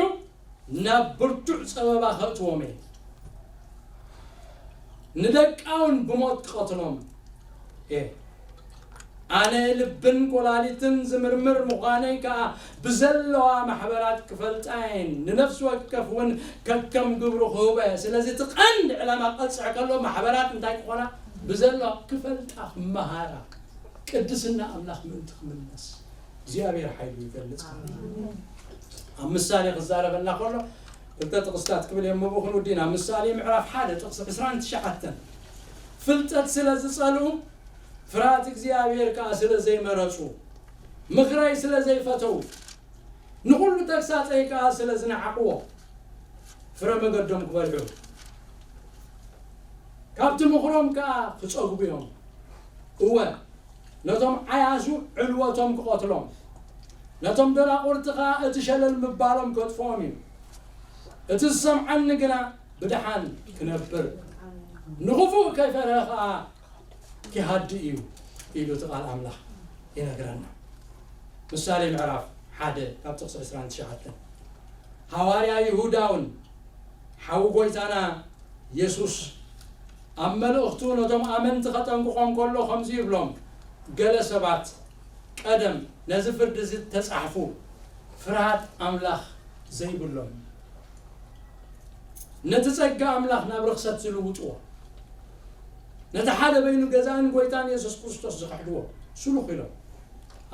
ናብ ብርቱዕ ጸበባ ከእትዎም እየ። ንደቃውን ብሞት ክቐትሎም እየ። ኣነ ልብን ኮላሊትን ዝምርምር ምዃነይ ከኣ ብዘለዋ ማሕበራት ክፈልጣ እየን። ንነፍሲ ወከፍ እውን ከከም ግብሩ ክህቦ እየ። ስለዚ እቲ ቀንዲ ዕላማ ክቐጽዕ ከሎ ማሕበራት እንታይ ክኾና ብዘለዋ ክፈልጣ ክመሃራ ቅድስና ኣምላኽ ምእንቲ ክምለስ እግዚኣብሔር ሓይሉ ይገልጽ። ኣብ ምሳሌ ክዛረበና ከሎ ክልተ ጥቕስታት ክብል እየ፣ ምብኡ ክንውዲ ኢና። ምሳሌ ምዕራፍ ሓደ ጥቕሲ ዕስራን ትሽዓተን፣ ፍልጠት ስለ ዝጸልኡ፣ ፍርሃት እግዚኣብሔር ከኣ ስለ ዘይመረጹ፣ ምኽረይ ስለ ዘይፈተዉ፣ ንኹሉ ተግሳጸይ ከኣ ስለ ዝነዓቕዎ፣ ፍረ መገዶም ክበልዑ፣ ካብቲ ምኽሮም ከኣ ክጸግቡ እዮም። እወ፣ ነቶም ዓያሹ ዕልወቶም ክቐትሎም፣ ነቶም ደናቑርቲ ኸኣ እቲ ሸለል ምባሎም ከጥፍኦም እዩ። እቲ ዝሰምዓኒ ግና ብደሓን ክነብር፣ ንኽፉእ ከይፈርሀ ኸኣ ኪሃዲ እዩ ኢሉ እቲ ቃል ኣምላኽ ይነግረና። ምሳሌ ምዕራፍ ሓደ ካብ ጥቕሲ ዕስራን ትሽዓተን። ሃዋርያ ይሁዳ እውን ሓው ጐይታና የሱስ ኣብ መልእኽቱ ነቶም ኣመንቲ ኸጠንቅቖም ከሎ ከምዚ ይብሎም፣ ገለ ሰባት ቀደም ነዚ ፍርዲ እዚ እተጻሕፉ ፍርሃት ኣምላኽ ዘይብሎም፣ ነቲ ጸጋ ኣምላኽ ናብ ርኽሰት ዝልውጥዎ፣ ነቲ ሓደ በይኑ ገዛእን ጐይታን የሱስ ክርስቶስ ዝኽሕድዎ ስሉኽ ኢሎም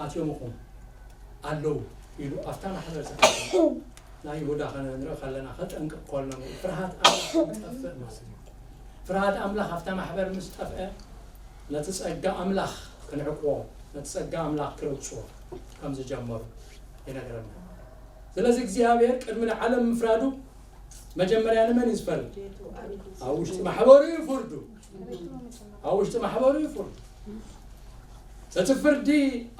ኣትዮም ይኹኑ ኣለዉ ኢሉ ኣብታ ማሕበር ዝሓ ናይ ይሁዳ ኸነንርኢ ከለና ኸጠንቅቕ ከሎ ፍርሃት ኣምላኽ ይጠፍእ ማለት እዩ። ፍርሃት ኣምላኽ ኣብታ ማሕበር ምስ ጠፍአ ነቲ ጸጋ ኣምላኽ ክንዕቅዎ፣ ነቲ ጸጋ ኣምላኽ ክረግጽዎ ከም ዝጀመሩ ይነግረና። ስለዚ እግዚኣብሔር ቅድሚ ንዓለም ምፍራዱ መጀመርያ ንመን እዩ ዝፈርድ? ኣብ ውሽጢ ማሕበሩ እዩ ፍርዱ። ኣብ ውሽጢ ማሕበሩ እዩ ፍርዱ። እቲ ፍርዲ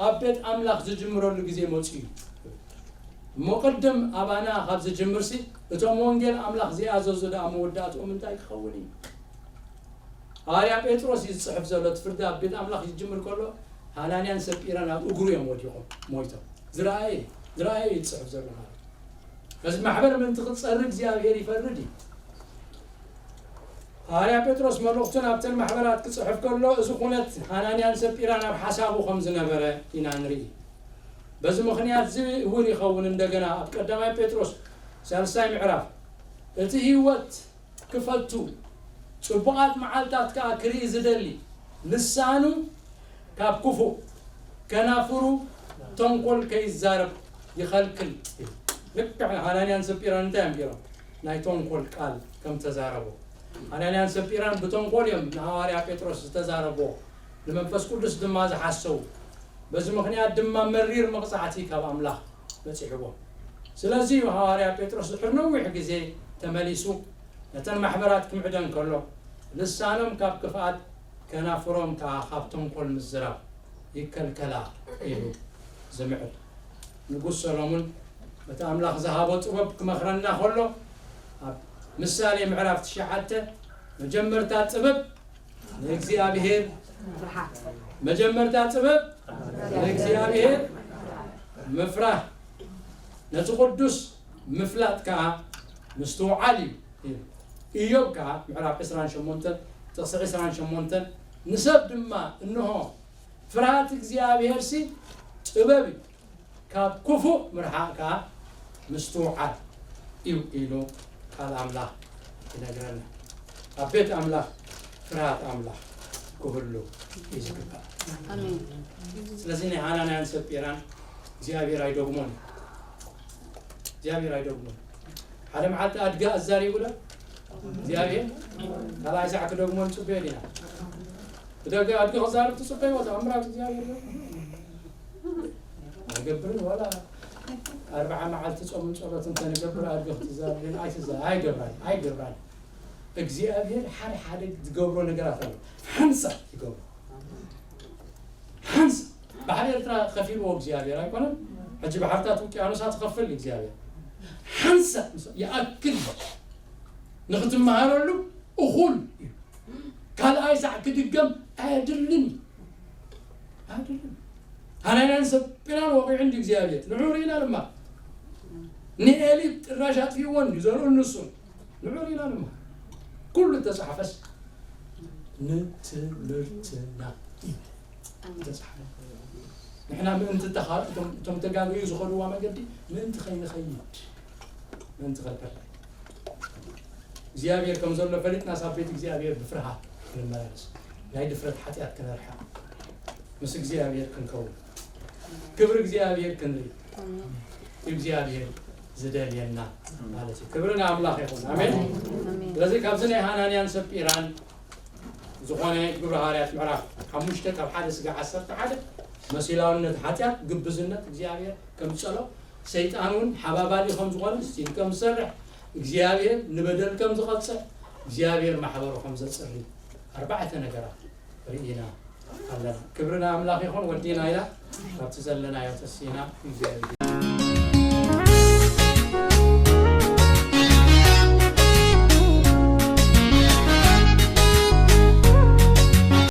ኣብ ቤት ኣምላኽ ዝጅምረሉ ግዜ መጺኡ እዩ። እሞ ቅድም ኣባና ካብ ዝጅምርሲ እቶም ወንጌል ኣምላኽ ዘይኣዘዙ ደኣ መወዳእትኦም እንታይ ክኸውን እዩ? ሃዋርያ ጴጥሮስ እዩ ዝጽሕፍ ዘሎ። እቲ ፍርዲ ኣብ ቤት ኣምላኽ ይጅምር ከሎ ሃናንያን ሰጲራን ኣብ እግሩ እዮም ወዲቖም ሞይቶም። ዝረኣየ ዝረኣየ እዩ ዝጽሕፍ ዘሎ ማለት እዩ። እዚ ማሕበር ምእንቲ ክጸሪ እግዚኣብሔር ይፈርድ እዩ። ሃዋርያ ጴጥሮስ መልእኽቱ ናብተን ማሕበራት ክጽሕፍ ከሎ እዚ ኩነት ሃናንያን ሰጲራን ኣብ ሓሳቡ ከም ዝነበረ ኢና ንርኢ። በዚ ምኽንያት እዚ እውን ይኸውን እንደገና ኣብ ቀዳማይ ጴጥሮስ ሳልሳይ ምዕራፍ እቲ ህይወት ክፈቱ ጽቡቓት መዓልታት ከኣ ክርኢ ዝደሊ ልሳኑ ካብ ክፉእ ከናፍሩ ተንኮል ከይዛረብ ይኸልክል። ልክዕ ሃናንያን ሰጲራን እንታይ እዮም ገይሮም? ናይ ተንኮል ቃል ከም ተዛረቡ። ሃናንያን ሰጲራን ብተንኮል እዮም ንሃዋርያ ጴጥሮስ ዝተዛረብዎ፣ ንመንፈስ ቅዱስ ድማ ዝሓሰቡ። በዚ ምኽንያት ድማ መሪር መቕጻዕቲ ካብ ኣምላኽ በጺሕዎም። ስለዚ እዩ ሃዋርያ ጴጥሮስ ድሕሪ ነዊሕ ግዜ ተመሊሱ ነተን ማሕበራት ክምዕደን ከሎ ልሳኖም ካብ ክፍኣት ከናፍሮም ከኣ ካብ ተንኮል ምዝራብ ይከልከላ ኢሉ ዝምዕድ። ንጉስ ሰሎሞን በቲ ኣምላኽ ዝሃቦ ጥበብ ክመኽረና ከሎ ኣብ ምሳሌ ምዕራፍ ትሽዓተ መጀመርታ ጥበብ ንእግዚኣብሔር፣ መጀመርታ ጥበብ ንእግዚኣብሔር ምፍራህ፣ ነቲ ቅዱስ ምፍላጥ ከኣ ምስትውዓል እዩ። ኢዮብ ከኣ ምዕራፍ ዕስራን ሸሞንተን ጥቕሲ ዕስራን ሸሞንተን ንሰብ ድማ እንሆ ፍርሃት እግዚኣብሔርሲ ጥበብ እዩ፣ ካብ ክፉእ ምርሓቕ ከኣ ምስትውዓል እዩ ኢሉ ቃል ኣምላኽ ይነግረና። ኣብ ቤት ኣምላኽ ፍርሃት ኣምላኽ ክህሉ እዩ ዝግባእ። ኣሜን። ስለዚ ናይ ሃናንያን ሰጲራን እግዚኣብሔር ኣይደግሞን እዩ። እግዚኣብሔር ኣይደግሞን። ሓደ መዓልቲ ኣድጊ ኣዛሪቡ ዶ እግዚኣብሔር ካልኣይ ሳዕ ክደግሞ ንጽበዮ ዲና? ብደገ ኣድጊ ክዛረብ ትጽበይዎ ተኣምራት እግዚኣብሔር ዶ ኣይገብርን። ዋላ ኣርብዓ መዓልቲ ጾምን ጸሎትን ተንገብር ኣድጊ ክትዛረብ ኣይትዛ ኣይገብራን ኣይገብራን። እግዚኣብሔር ሓደ ሓደ ዝገብሮ ነገራት ኣሎ። ሓንሳ ይገብሮ ሓንሳ። ባሕሪ ኤርትራ ከፊልዎ እግዚኣብሔር ኣይኮነን። ሕጂ ባሕርታት ውቅያኖሳት ክኸፍል እግዚኣብሔር ሓንሳ ይኣክል ንክትመሃረሉ እኹል እዩ። ካልኣይ ሳዕ ክድገም ኣየድልን እዩ። ኣየድልን። ሃናንያን ሰጲራን ወቒዑ እንዲ እግዚኣብሔር ንዑ ርኢና ድማ ንኤሊ ጥራሽ ኣጥፊእዎ እንዲ ዘርኡ ንሱ ንዑ ርኢና ድማ ኩሉ ተጻሕፈስ ንትምህርትና እዩ ተጻሕፈ። ንሕና ምእንቲ ተኻ- እቶም- እቶም ተጋግዩ ዝኸድዋ መገዲ ምእንቲ ከይንኸይድ ምእንቲ ከልከልካ እግዚኣብሔር ከም ዘሎ ፈሊጥና ሳብ ቤት እግዚኣብሔር ብፍርሃት ክንመላለስ ናይ ድፍረት ሓጢኣት ክነርሕቕ ምስ እግዚኣብሔር ክንከውን ክብሪ እግዚኣብሔር ክንርኢ እግዚኣብሔር ዝደልየና ማለት እዩ። ክብሪ ንኣምላኽ ይኹን። ኣሜን። ስለዚ ካብዚ ናይ ሃናንያን ሰጲራን ዝኾነ ግብረ ሃዋርያት ምዕራፍ ሓሙሽተ ካብ ሓደ ስጋ ዓሰርተ ሓደ መሲላውነት ሓጢኣት ግብዝነት እግዚኣብሔር ከም ዝጸሎ ሰይጣን እውን ሓባባሊ ከም ዝኾነ ስቲል ከም ዝሰርሕ እግዚኣብሔር ንበደል ከም ዝቐጽዕ እግዚኣብሔር ማሕበሩ ከም ዘጽሪ ኣርባዕተ ነገራት ርኢና ኣለና። ክብሪ ንኣምላኽ ይኹን። ወዲና ኢና ካብቲ ዘለናዮ ተሲና እግዚኣብሔር